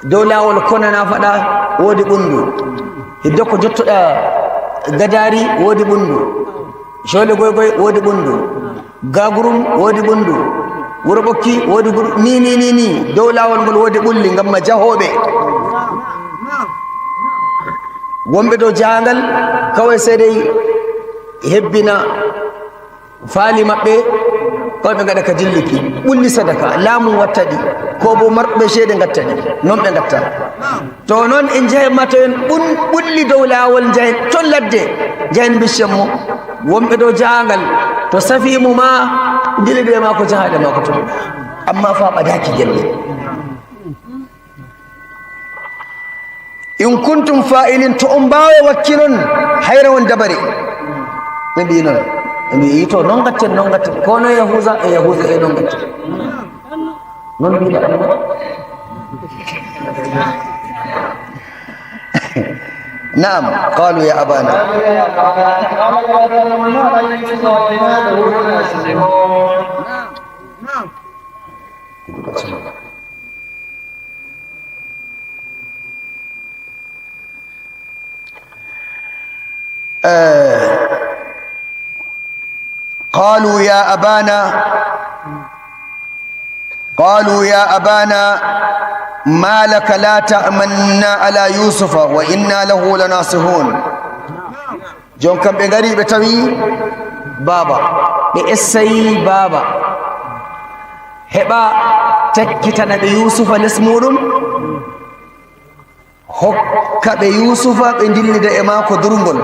dow laawol Konana faɗa, woodi ɓundu. Hidde ko jottoɗaa Gadaari, woodi ɓundu. Coole Goygoy, woodi ɓundu. Gagurum, woodi ɓundu. Wuro Ɓokki, woodi gur-, ni, ni, ni, ni. Dow laawol ngol woodi ɓulli, ngam ma jahooɓe. Wonɓe dow jahangal, kawai sai dai hebbina faali maɓɓe, kawai ɓe ngaɗa ka dilluki. Ɓulli sadaka, laamu watta ɗi, ko bo marɓe ceede ngatta ɗi. Non ɓe ngatta. To non en njahen ma to en ɓun-, ɓulli dow laawol, njahen ton ladde, njahen biccen mo. Wonɓe dow jahangal, to safi mo ma, ndilli ɓe maako, jahaɗe maako ton. Amma fa ɓadaaki gelle. In kuntum fa'ilin, to on mbaaway wakki non, hayre on dabare. Ɓe mbi'i non. Ɓe mbi'i, "To, non ngatten, non ngatten." Ko no Yahuuza, e Yahuuza, e non ngatten. Non mbi'ɗa ɗum. Na'am, qalu ya abana. Eh, قالوا يا أبانا، قالوا يا أبانا ما لك لا تأمنا على يوسف وإنا له لناصحون. Jon kam ɓe ngari ɓe tawi baaba, ɓe essayi baaba. Heɓa tekkitana ɓe Yuusufa les muuɗum, hokka ɓe Yuusufa, ɓe ndillida e maako durngol.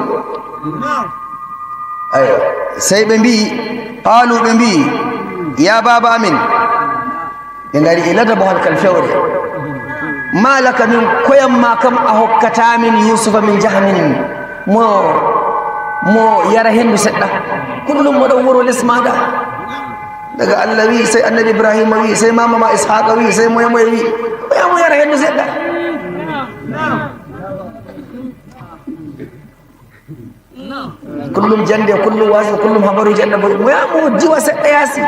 Ayo, sey ɓe mbi'i, qaalu, ɓe mbi'i, "Yaa baaba amin," ɓe ngari e ladabol kal fewre. "Maa laka, min koyam maa kam a hokkataa min Yuusufa, min njaha min mo, mo yara henndu seɗɗa. Kullum mo ɗon wuro les maaɗa." Daga Allah wi, sey Annabi Ibrahima wi, sey mama ma Ishaqa wi, sey moye moye wi. Oya mo yara henndu seɗɗa. Kullum jannde, kullum waaso, kullum habaru jannde boy. Mo ya mo jiwa seɗɗa yaasi.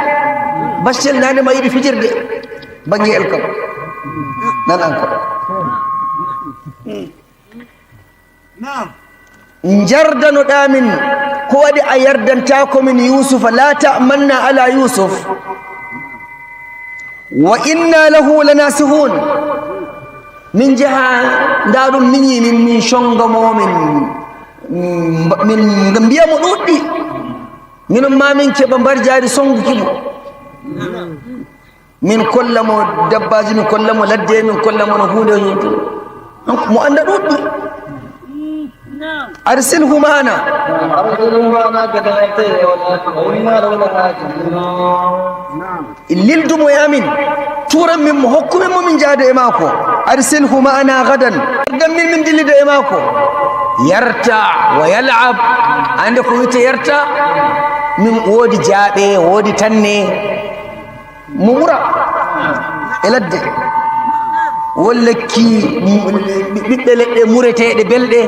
Baccel nane ma yiɗi fijirde. Bangel kam. Nan an kam. Njardanoɗaa min, ko waɗi a yardantaako min Yuusufa? "Laa ta'manna alaa Yuusuf, wa inna lahu lanaasihuun." Min njaha, ndaa ɗum, min yi, min, min connga mo, min, min, min mbiya mo ɗuuɗɗi. Minon ma min keɓa mbarjaari sonnguki mo. Min kolla mo dabbaaji, min kolla mo ladde, min kolla mo no huunde yontude. Donc, mo annda ɗuuɗɗi. "Arsilhu ma'ana." أرسله معنا غدا يرتع وإنا له لحافظون. Lildu mo e amin. Turan min mo, hokku min mo, min njaada e maako. "Arsilhu ma'ana ghadan." Ardan min, min dillida e maako. "Yarta wa yal'ab." Annde ko wiyte yarta? Min woodi jaaɓe, woodi tanne. Mo mura e ladde. Won lekki, ɓiɓɓe leɗɗe mureteeɗe belɗe.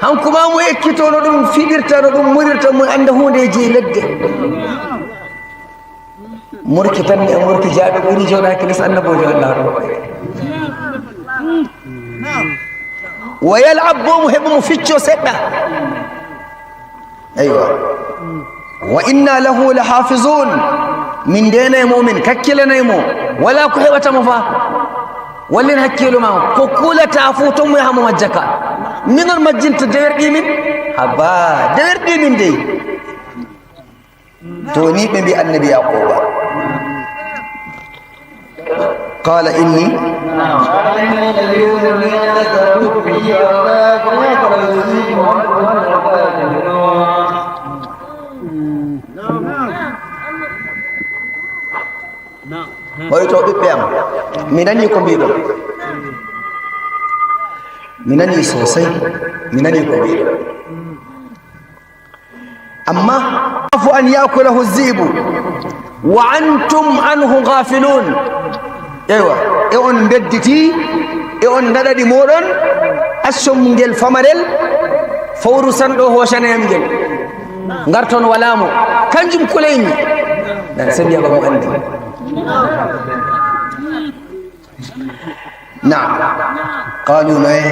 Hanko ma mo ekkito no ɗum fiɗirta, no ɗum murirta, mo annda huundeeji e ladde. Murki tan e murki jaaɓe ɓuri jooɗaaki les annaboojo Allah ɗo. "Wa yal'ab," bo mo heɓa mo ficco seɗɗa. Eywa. "Wa inna lahu lahafizun." Min ndeenay mo, min kakkilanay mo. Wala ko heɓata mo fa. Wallin hakkiilo ma. Ko kulata fu, ton mo yaha mo majjaka. Minon majjinta dewerɗi min. Haba, dewerɗi min dey. To ni ɓe mbi Annabi Yaquba. قال إني Hoyto ɓiɓɓe am, mi nani ko mbiɗon. Mi nani sosai, mi nani ko mbiɗon. Amma, "Akhafu an ya'kulahu dhi'bu wa antum anhu ghafilun." Eywa, e on bedditi, e on ngaɗa ɗi moɗon, accon ngel famarel, fowru sanɗo hoocanayam ngel. Ngarton wala mo, kanjum kuleymi. Nan sabi aba mo andi. Naam. Qaalu noye?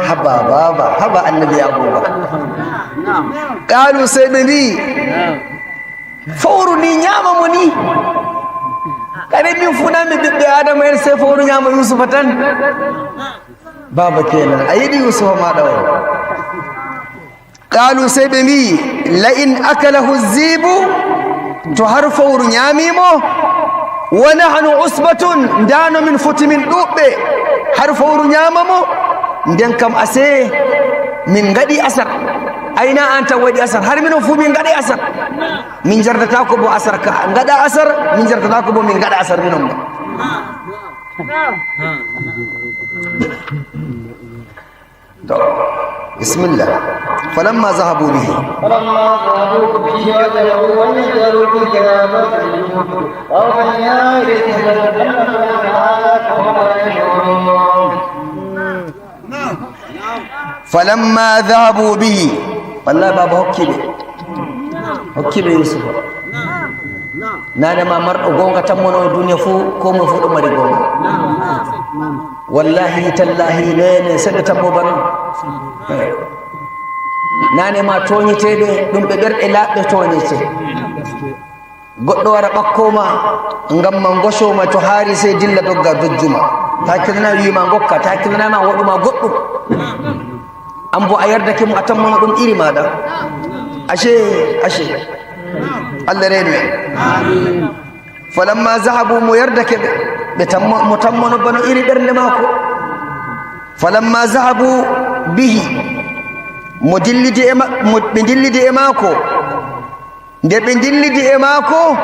Haba baaba, haba annabi Yaquba. Qaalu, sey ɓe mbi'i, fowru ni ñaama mo ni. Kadi min fuu na mi ɓiɓɓe Adama en, sey fowru ñaama Yusufa tan. Baaba kenan, a yiɗi Yusufa maaɗa o. Qaalu, sey ɓe mbi'i, "La in akalahu dhi'bu," to har fowru ñaami mo, "wa nahnu usbatun," ndaa no min foti min ɗuuɗɓe, har fowru ñaama mo, nden kam asee min ngaɗi asar. Ayna an tan waɗi asar, har minon fuu min ngaɗi asar. Min njardataako bo asar ka ngaɗa asar, min njardataako bo min ngaɗa asar minon ma. To, bismillah. فلما ذهبوا به. فلما ذهبوا به وجمعوا وجمعوا في كتابة وأوحينا إليك أن هذا قوم يشعرون. فلما ذهبوا به. Wallahi, baaba hokki ɓe. Hokki ɓe Yusufa. Nane ma marɗo goonga tan mo no e duniya fuu, ko mo fuu ɗo mari goonga. Wallahi, tallahi, no ene seɗɗa tan mo bano. Nane ma tooñeteeɓe, ɗum ɓe ɓerɗe laaɓɓe tooñete. Goɗɗo wara ɓakkoo ma, ngam ma ngosoo ma to haari sey dilla dogga dojju ma. Ta kilana wi'i ma ngokka, ta kilana ma waɗu ma goɗɗum. An bo a yardake mo a tammono ɗum iri maaɗa. Ashe, ashe. Allah reenu en. Falamma zahabu, mo yardake ɓe, ɓe tammo, mo tammono bano iri ɓernde maako. Falamma zahabu bihi, mo dillidi e ma-, mo, ɓe dillidi e maako. Nde ɓe dillidi e maako,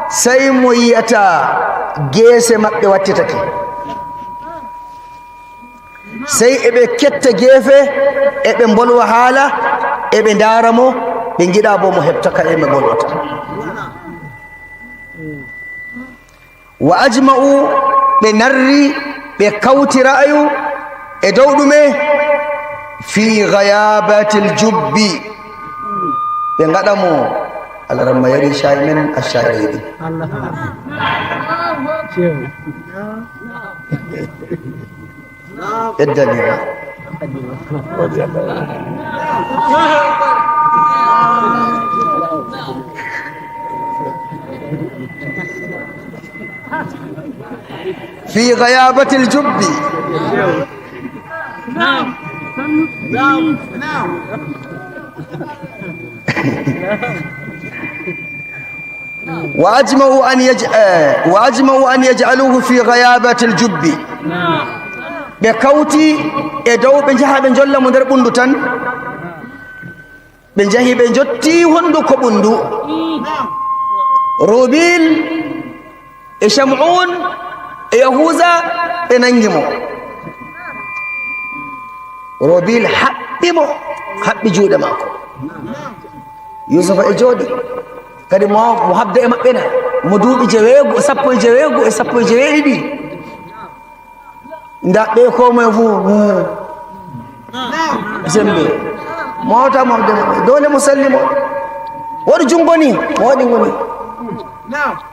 sey mo yi'ata geese maɓɓe wattitake. Sey eɓe ketta geefe, eɓe mbolwa haala, eɓe ndaara mo, ɓe ngiɗa bo mo heɓta ka e ɓe mbolwata. Wa ajma'u, ɓe narri, ɓe kawti ra'ayu e dow ɗume? Fi ghayabatil jubbi. Ɓe ngaɗa mo, Alaramma yari shayi men, a shayi ɗi. Ɓeddani ma. Fi ghayabatil jubbi. Wa ajma'u an yaj-, eh, wa ajma'u an yaj'aluhu fi ghayabatil jubbi. Ɓe kawti e dow ɓe njaha ɓe njolla mo nder ɓunndu tan. Ɓe njahi ɓe njotti honduko ɓunndu. Rubil e Shamuun e Yahuza ɓe nangi mo. Rubil haɓɓi mo, haɓɓi juuɗe maako. Yusufa e jooɗi. Kadi mo, mo habda e maɓɓe na, mo duuɓi jeweego, sappo e jeweego e sappo e jeweeɗiɗi. Nda ɓe ko moye fu, eh. Sembe. Mo wawata mo habda e maɓɓe. Dole mo salli mo. Waɗu jungo ni, mo waɗi ngoni.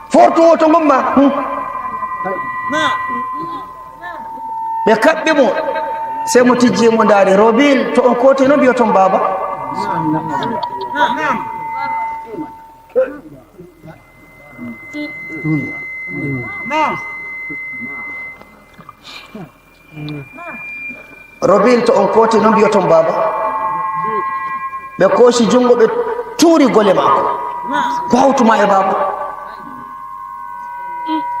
Fortu woto ngomma. Hmm. Ɓe kaɓɓi mo. Sey mo tijji mo ndaari. Robil, to on kooti no mbiyoton baaba. Robil, to on kooti no mbiyoton baaba. Ɓe koosi jungo, ɓe tuuri gole maako. Ko hawtu ma e baaba?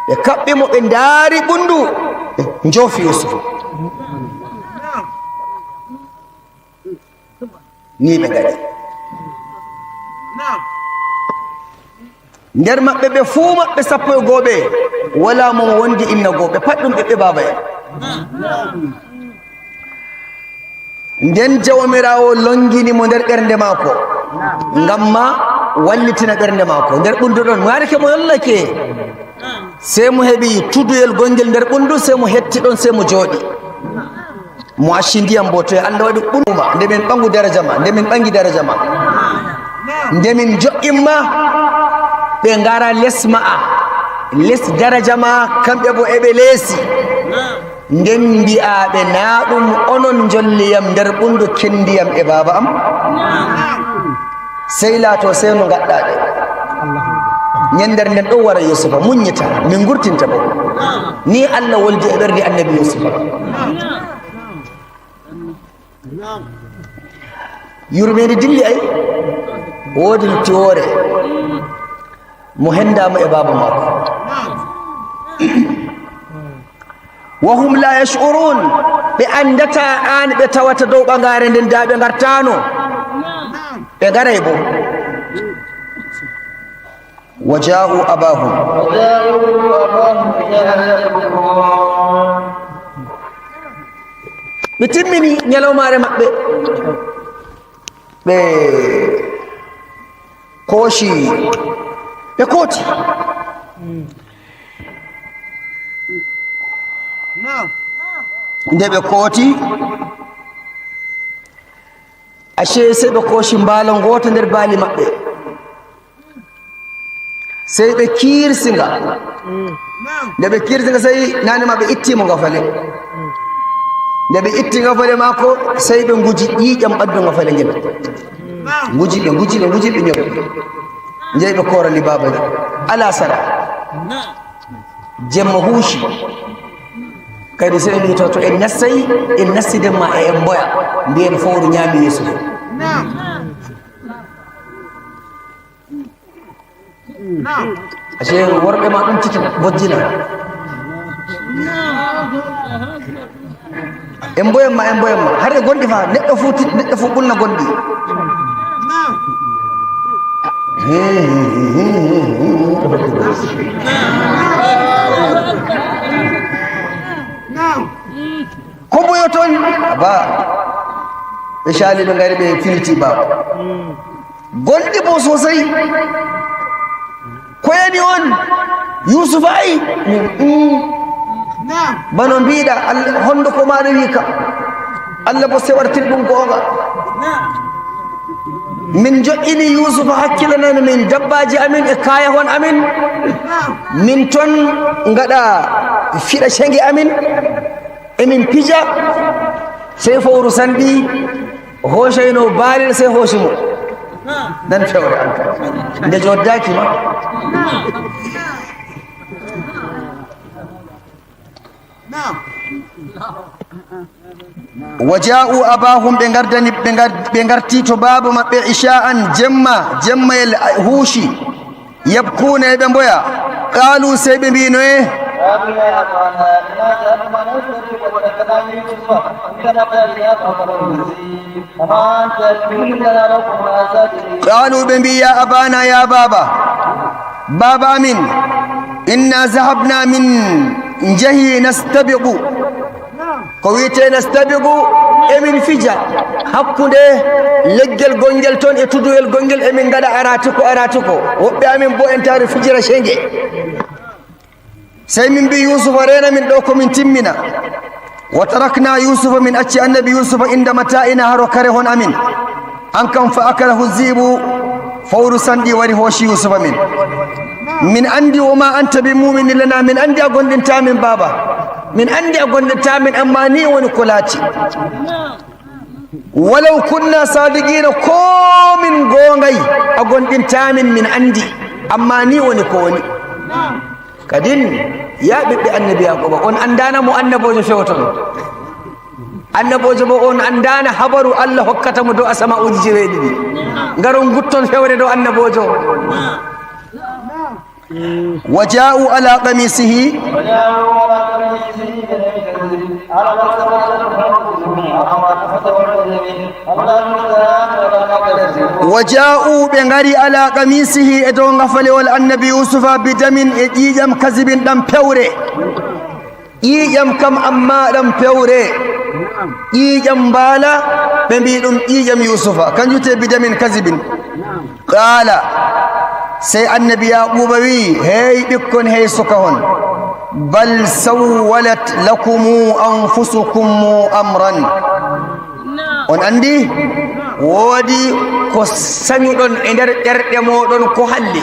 Ɓe kaɓɓi mo, ɓe ndaari ɓunndu, ɓe njoofi Yusufu. Nii ɓe ngaɗi. Nder maɓɓe ɓe fuu maɓɓe sappo e goo ɓe, walaa mo wondi inna goo, ɓe pat ɗum ɓiɓɓe baaba en. Nden Jawmiraawo longini mo nder ɓernde maako, ngam ma wallitina ɓernde maako. Nder ɓunndu ɗon, mo yaadake mo yollake. Sey mo heɓi tuduyel gongel nder ɓunndu, sey mo hetti ɗon, sey mo jooɗi. Mo acci ndiyam boo, to Allah waɗi ɓuluma, nde min ɓangu daraja ma, nde min ɓangi daraja ma. Nde min jo'in ma, ɓe ngara les ma'a, les daraja ma, kamɓe boo eɓe leesi. Nden mbi'aɓe, naa ɗum onon njolli yam nder ɓunndu, kendi yam e baaba am? Sey laato sey no ngaɗɗa ɓe. Nyandere nden ɗon wara Yusufa, munyita, min ngurtinta boo. Ni Allah woldi e ɓernde annabi Yusufa. Yurmeende dilli ay, woodi lutti woore. Mo hendaama e baaba maako. Wa hum la yash'urun, ɓe anndata aan ɓe tawata dow ɓagaare nden, daa ɓe ngartaano. Ɓe ngaray boo. Wa ja'u abahum. Ɓe timmini nyalawmaare maɓɓe. Ɓe kooci, ɓe kooti. Nde ɓe kooti, ashe sey ɓe kooci mbaalo ngooto nder baali maɓɓe. Sey ɓe kiirsi nga. Nde ɓe kiirsi nga, sey naane ma ɓe itti mo ngafale. Nde ɓe itti ngafale maako, sey ɓe nguji ƴiiƴam ɓandu ngafale ngel. Nguji ɓe, nguji ɓe, nguji ɓe, nyoɓi. Njehi ɓe koorani baaba njo. Alaa sara. Jemma huuci. Kadi sey ɓe mbi to, to en nassay, en nassi nden ma e en mboya. Mbiyen fowru nyaami Yusufu. Naam. Ashe worɓe ma ɗum titi bojjina. En mboyan ma, en mboyan ma. Har e gonɗi fa, neɗɗo fu ti-, neɗɗo fu ɓulna gonɗi. Ko mboyoton? Aba. Ɓe caali ɓe ngari ɓe filiti baaba. Gonɗi bo sosai. Ko yani on? Yusufa ay? Mm. Bano mbiɗa, Allah, hondo ko maɗa wi ka? Allah bo sewartir ɗum goonga. Min joƴƴini Yusufa hakkilanani min dabbaji amin e kayahon amin. Min ton ngaɗa fiɗa cengi amin. Emin pija, sey fowru sanɗi, hoocayno baalel, sey hooci mo. Nan fewre an kadi. Nde joddaaki ma. Wa ja'u abahum, ɓe ngardani, ɓe ngar-, ɓe ngarti to baaba maɓɓe isha'an jemma, jemmayel huuci. Yabkuna, eɓe mboya. Qalu, sey ɓe mbi noye? Qalu, ɓe mbi, ya abana, ya baba, baba amin, inna zahabna, min njehi, nastabiqu. Ko wiyetee nastabiqu, emin fija hakkunde leggel gongel ton e tuduyel gongel, emin ngaɗa arati ko, arati ko. Woɓɓe amin bo en taari fijira senge. Sey min mbi Yusufa, reena min ɗo ko min timmina. Wa tarakna Yusufa, min acci annabi Yusufa, inda mata'ina, haro kare hon amin. An kam, fa akalahu zibu, fowru sanɗi wari hooci Yusufa min. Min andi wa ma anta bi mu'minin lana, min andi a gondinta min baba. Min andi a gondinta min, amma ni woni ko laati. Walaw kunna sadiqina, ko min goongay, a gondinta min, min andi. Amma ni woni ko woni. Kadin, ya ɓiɓɓe annabi Yaquba, on andana mo annaboojo fewoton. Annaboojo bo on andana habaru Allah hokkata mo dow asama'uuji jeweɗiɗi. Ngaron gutton fewre dow annaboojo. Wa ja'u ala qamisihi. Wa ja'u, ɓe ngari, ala qamisihi, e dow ngafalewol annabi Yusufa, bidamin, e ƴiiƴam, kazibin, ɗam pewre. Ƴiiƴam kam, amma ɗam pewre. Ƴiiƴam mbaala, ɓe mbi ɗum ƴiiƴam Yusufa. Kanjum te bidamin kazibin. Qaala, sey annabi Yaquuba wi'i, hey ɓikkon, hey suka on, bal sawwalat lakumu anfusukumu amran. On anndi, woodi ko sanyuɗon e nder ɓerɗe mooɗon ko halli.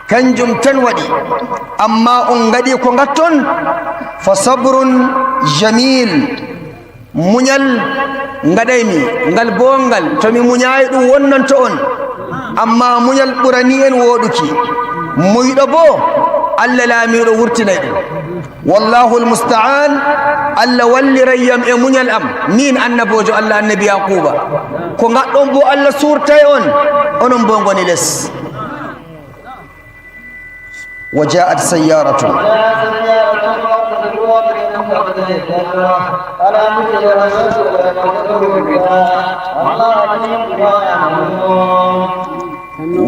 Kanjum tan waɗi, amma on ngaɗi ko ngatton, fa sabrun jamil. Muñal ngaɗaymi, ngal boongal, to mi muñaayi ɗum wonnanto on, amma muñal ɓurani en wooɗuki. Muyɗo boo, Allah laamiiɗo wurtinay ɗum. Wallahul musta'an, Allah walliray yam e muñal am, miin annaboojo Allah, annabi Yaquuba. Ko ngaɗɗon boo Allah suurtay on, onon boo ngoni les. وجاءت سيارة.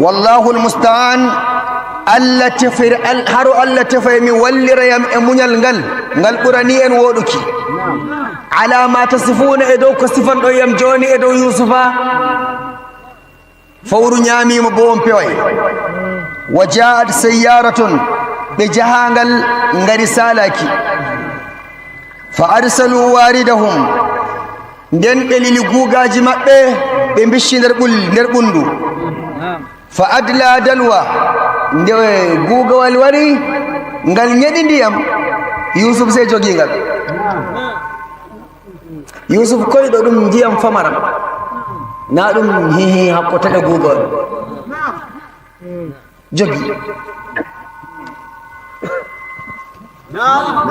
والله المستعان. Allah tefir-, al-, haro Allah tefay mi wallira yam e muñal ngal, ngal ɓurani en wooɗuki. Ala ma tasifuna, e dow ko sifanɗon yam jooni e dow Yusufa. Fowru ñaamiima bo on peway. Wa ja'at sayyaratun, ɓe jahaangal ngari saalaaki. Fa arsalu waridahum, nden ɓe lili guugaaji maɓɓe, ɓe mbicci nder ɓul-, nder ɓunndu. Fa adla dalwa, nde guugawal wari, ngal ñeɗi ndiyam, Yuusuf sey jogii ngal. Yuusuf koyɗo ɗum ndiyam famaram, na ɗum hihi hakko taƴa guuga on. Jogi.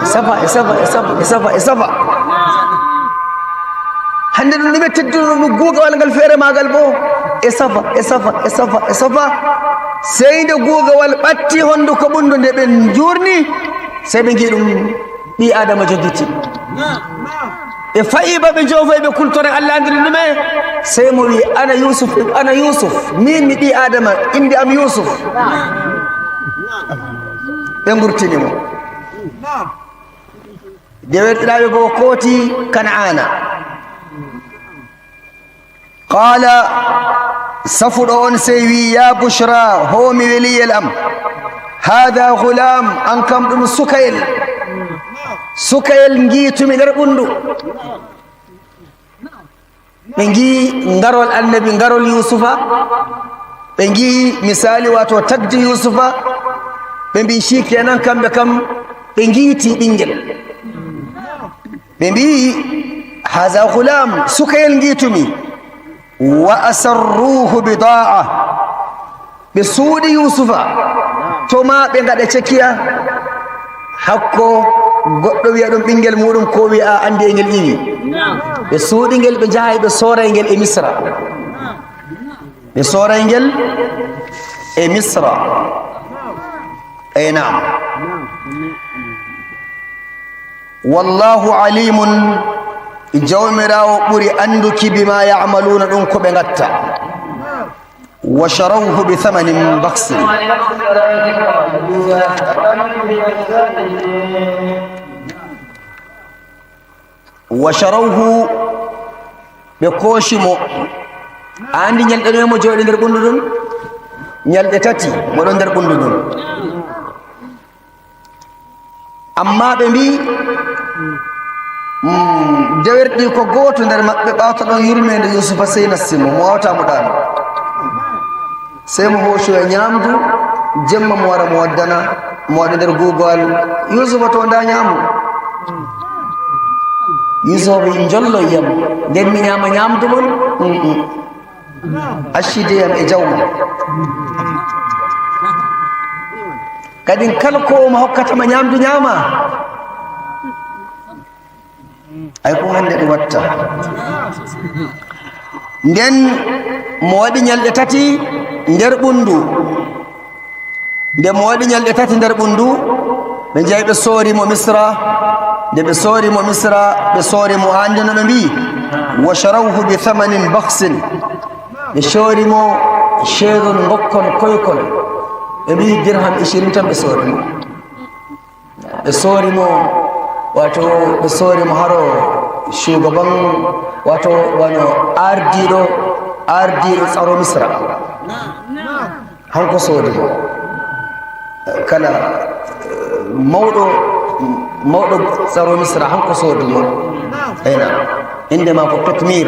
E safa, e safa, e safa, e safa, e safa. Hannde ɗum ɗume tedduno ɗum guugawal ngal feere maagal bo? E safa, e safa, e safa, e safa. Sey nde guugawal ɓatti honduko ɓunndu nde ɓe njuurni, sey ɓe ngi ɗum ɓii Aadama joggiti. Ɓe fayi ba ɓe njoofoyi ɓe kultore Allah andiri ɗume, sey mo wi, "Ana Yusuf, ana Yusuf, min mi ɓii Aadama, innde am Yusuf." Ɓe ngurtini mo. Dewerɗiraaɓe goo kooti Kan'aana. Qaala, safuɗo on sey wi, "Ya bushra, ho mi weliyel am. Haada gulaam, an kam ɗum sukayel. Sukayel ngiitumi nder ɓunndu." Ɓe ngi ngarol annabi, ngarol Yuusufa. Ɓe ngi misali, wato tagdi Yuusufa. Ɓe mbi, "Shi kenan, kamɓe kam ɓe ngiiti ɓinngel." Ɓe mbi, "Haza ghulam, sukayel ngiitumi." Wa asarruhu bidaa. Ɓe suuɗi Yuusufa. To ma ɓe ngaɗa cekiya. Hakko goɗɗo wi'a ɗum ɓinngel muɗum, ko wi'a anndi e ngel iwi. Ɓe suuɗi ngel, ɓe njahay, ɓe sooray ngel e Misra. Ɓe sooray ngel e Misra. Ey, naam. Wallahu alimun, Jawmiraawo ɓuri annduki bima ya'maluuna, ɗum ko ɓe ngatta. Wa sharawhu bi thamanin bakhsin. Wa sharawhu, ɓe kooci mo. A anndi ñalɗe noye mo jooɗi nder ɓunndu ndun? Ñalɗe tati mo ɗon nder ɓunndu ndun. Amma ɓe mbi, mm, dewerɗi ko gooto nder maɓɓe ɓaata ɗon yurmeende Yuusufa, sey nasti mo, mo waawata mo ɗaano. Sey mo hoocoya ñaamdu, jemma mo wara mo waddana, mo waɗa nder guugal. Yuusufa to ndaa ñaamdu. Yuusufa wi, "Njollo yiyam, nden mi ñaama ñaamdu mon? Mm, mm. Accideyam e jawma." Kadin kala ko mo hokkata ma ñaamdu ñaama. Ay ko hannde ɗum watta. Nden mo waɗi ñalɗe tati nder ɓunndu. Nde mo waɗi ñalɗe tati nder ɓunndu, ɓe njahi ɓe soori mo Misra. Nde ɓe soori mo Misra, ɓe soori mo, anndi no ɓe mbi'i, "Wa sharawhu bi thamanin bakhsin." Ɓe soori mo ceedol ngokkol koykol. Ɓe mbi'i dirham ishirin tan ɓe soori mo. Ɓe soori mo, wato ɓe soori mo haro shugaban, wato wano ardiiɗo, ardiiɗo tsaro Misra. Hanko soodi mo. Kala, eh, mawɗo, mawɗo tsaro Misra, hanko soodi mo. Ena, innde maako Tutmir.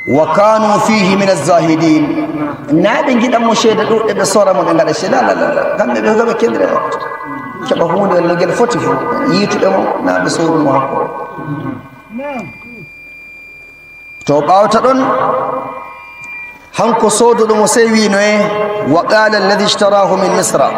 Wa kanu fihi min az-zahidin. Naa ɓe ngiɗan mo ceede ɗuɗɗe, ɓe soora mo, ɓe ngaɗa ceede. La, la, la, la. Kamɓe ɓe heɓa kendire mo. Keɓa huunde no ngel foti fof. Yiituɓe mo, naa ɓe sooru mo hakko. To ɓaawta ɗon, hanko sooduɗo mo sey wi'i noye, "Wa qala alladhi ishtarahu min Misra."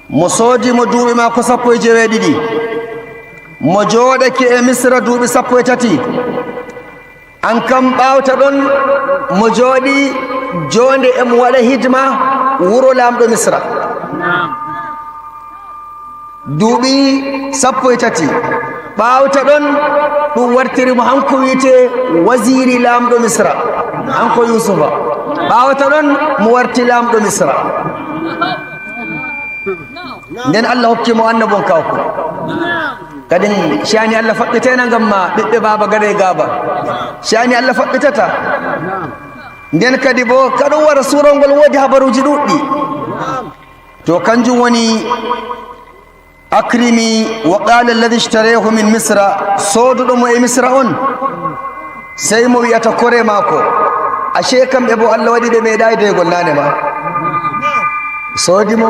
Mo soodi mo duuɓi maako sappo e jeeweɗiɗi. Mo jooɗake e Misra duuɓi sappo e tati. An kam ɓaawta ɗon, mo jooɗi joonde e mo waɗa hidma wuro laamɗo Misra. Duuɓi sappo e tati. Ɓaawta ɗon, ɗum wartiri mo hanko wi'ete waziri laamɗo Misra. Hanko Yuusufa. Ɓaawta ɗon, mo warti laamɗo Misra. Nden Allah hokki mo annabonkaaku. Kadin, caani Allah faɓɓitena ngam ma ɓiɓɓe baaba gaɗa e gaaba. Caani Allah faɓɓitata. Nden kadi bo, kaɗo wara suurol ngol woodi habaruuji ɗuɗɗi. To kanjum woni, "Akrimi wa qala alladhi ishtarahu min Misra," sooduɗo mo e Misra on, sey mo wi'ata kore maako, "Ashe kamɓe bo Allah waɗi ɓe meeɗaay deygol naane ma." Soodi mo,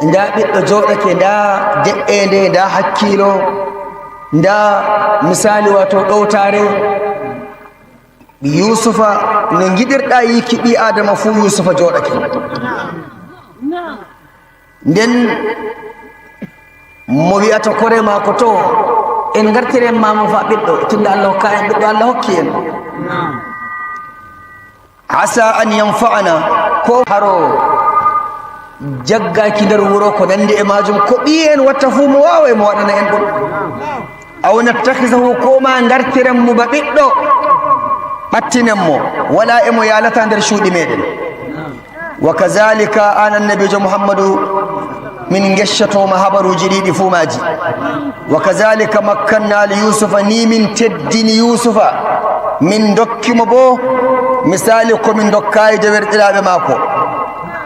ndaa ɓiɗɗo jooɗake, ndaa de'eende, ndaa hakkiilo. Ndaa misaali, waato ɗowtaare Yuusufa, no ngiɗirɗaa yiiki ɓii Aadama fuu, Yuusufa jooɗake. Nden mo wi'ata kore maako, "To, en ngartiren maa mo fa ɓiɗɗo, tunda Allah hokka en ɓiɗɗo, Allah hokki en." "Asa an yanfa'ana," ko haro jaggaaki nder wuro, ko nandi e maajum, ko ɓiye en watta fuu mo waaway mo waɗana en ɗum. "Aw nattakhizahu," ko ma ngartiren mo ba ɓiɗɗo, ɓattinen mo, wala e mo yaalata nder cuuɗi meɗen. "Wa kazalika," an annabiijo Muhammadu, min ngeccoto ma habaruuji ɗiɗi fuu maaji. "Wa kazalika makkanna li Yusufa," ni min teddini Yusufa, min ndokki mo bo misaali ko min ndokkaay dewerɗiraaɓe maako.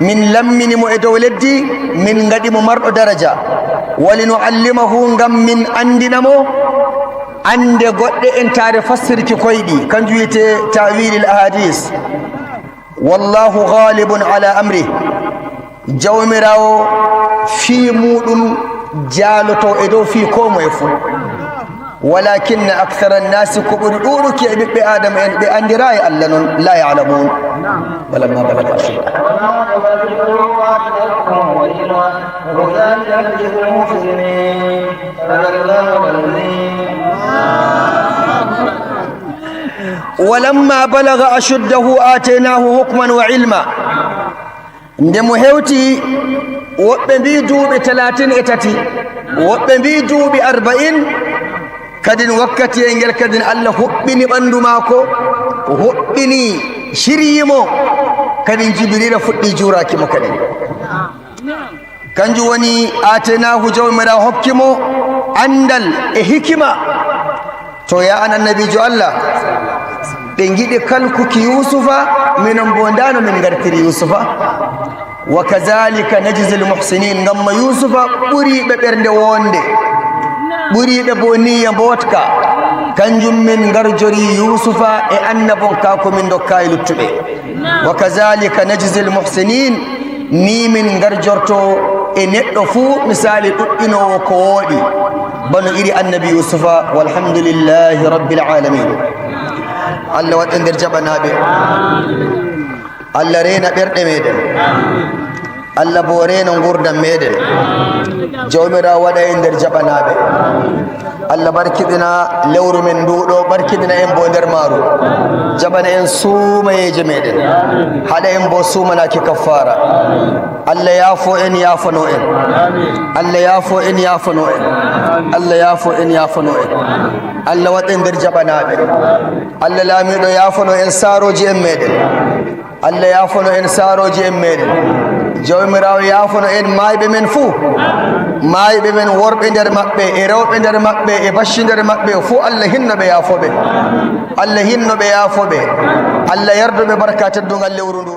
Min lammini mo e dow leddi, min ngaɗi mo marɗo daraja. "Wa linu'allimahu," ngam min anndina mo annde goɗɗe, entaare fassirki koyɗi, kanjum wiyetee ta'wilil ahadis. "Wallahu ghalibun ala amri." Jawmiraawo fii muuɗum jaaloto e dow fii koo moye fuu. "Walakinna akthara nnasi," ko ɓuri ɗuuɗuki e ɓiɓɓe Aadama en, ɓe anndiraay Allah non, "la ya'lamun." "Walamma balagha ashuddah." "Walamma balagha ashuddahu ataynahu hukman wa ilma." Nde mo hewti, woɓɓe mbi'i duuɓi talatin e tati, woɓɓe mbi'i duuɓi arba'in, kadin wakkatiyel ngel kadin Allah huɓɓini ɓandu maako, huɓɓini, ciryi mo, kadin Jibriila fuɗɗi juuraaki mo kadin. Kanjum woni, atenaahu, Jawmiraawo hokki mo anndal e hikima. To, ya an annabiijo Allah, ɓe ngiɗi kalkuki Yuusufa, minon boo ndaa no min ngartiri Yuusufa. "Wa kazalika najzil muhsinin," ngamma Yuusufa ɓuriiɓe ɓernde woonde, ɓuriiɓe boo niyya mbooɗka, kanjum min ngarjori Yuusufa e annabonkaaku min ndokkaay luttuɓe. "Wa kazalika najzil muhsinin," ni min ngarjorto e neɗɗo fuu misaali ɗuɗɗinoowo ko wooɗi, bano iri annabi Yuusufa. Walhamdulillahi rabbil alamin. Allah waɗ en nder jaɓanaaɓe. Allah reena ɓerɗe meɗen. Allah boo reena ngurdam meɗen. Jawmiraawo waɗa en nder jaɓanaaɓe. Allah barkiɗina lewru men ndu ɗo, barkiɗina en boo nder maaru. Jaɓana en suumayeeje meɗen. Haɗa en boo suumanaaki kaffaara. Allah yaafo en, yaafano en. Allah yaafo en, yaafano en. Allah yaafo en, yaafano en. Allah waɗ en nder jaɓanaaɓe. Allah laamiiɗo yaafano en saarooji en meɗen. Allah yaafano en saarooji en meɗen. Jawmiraawo yaafano en maayɓe men fuu. Maayɓe men worɓe nder maɓɓe, e rewɓe nder maɓɓe, e bacci nder maɓɓe fuu, Allah hinno ɓe, yaafo ɓe. Allah hinno ɓe, yaafo ɓe. Allah yardo ɓe barka teddungal lewru ndu.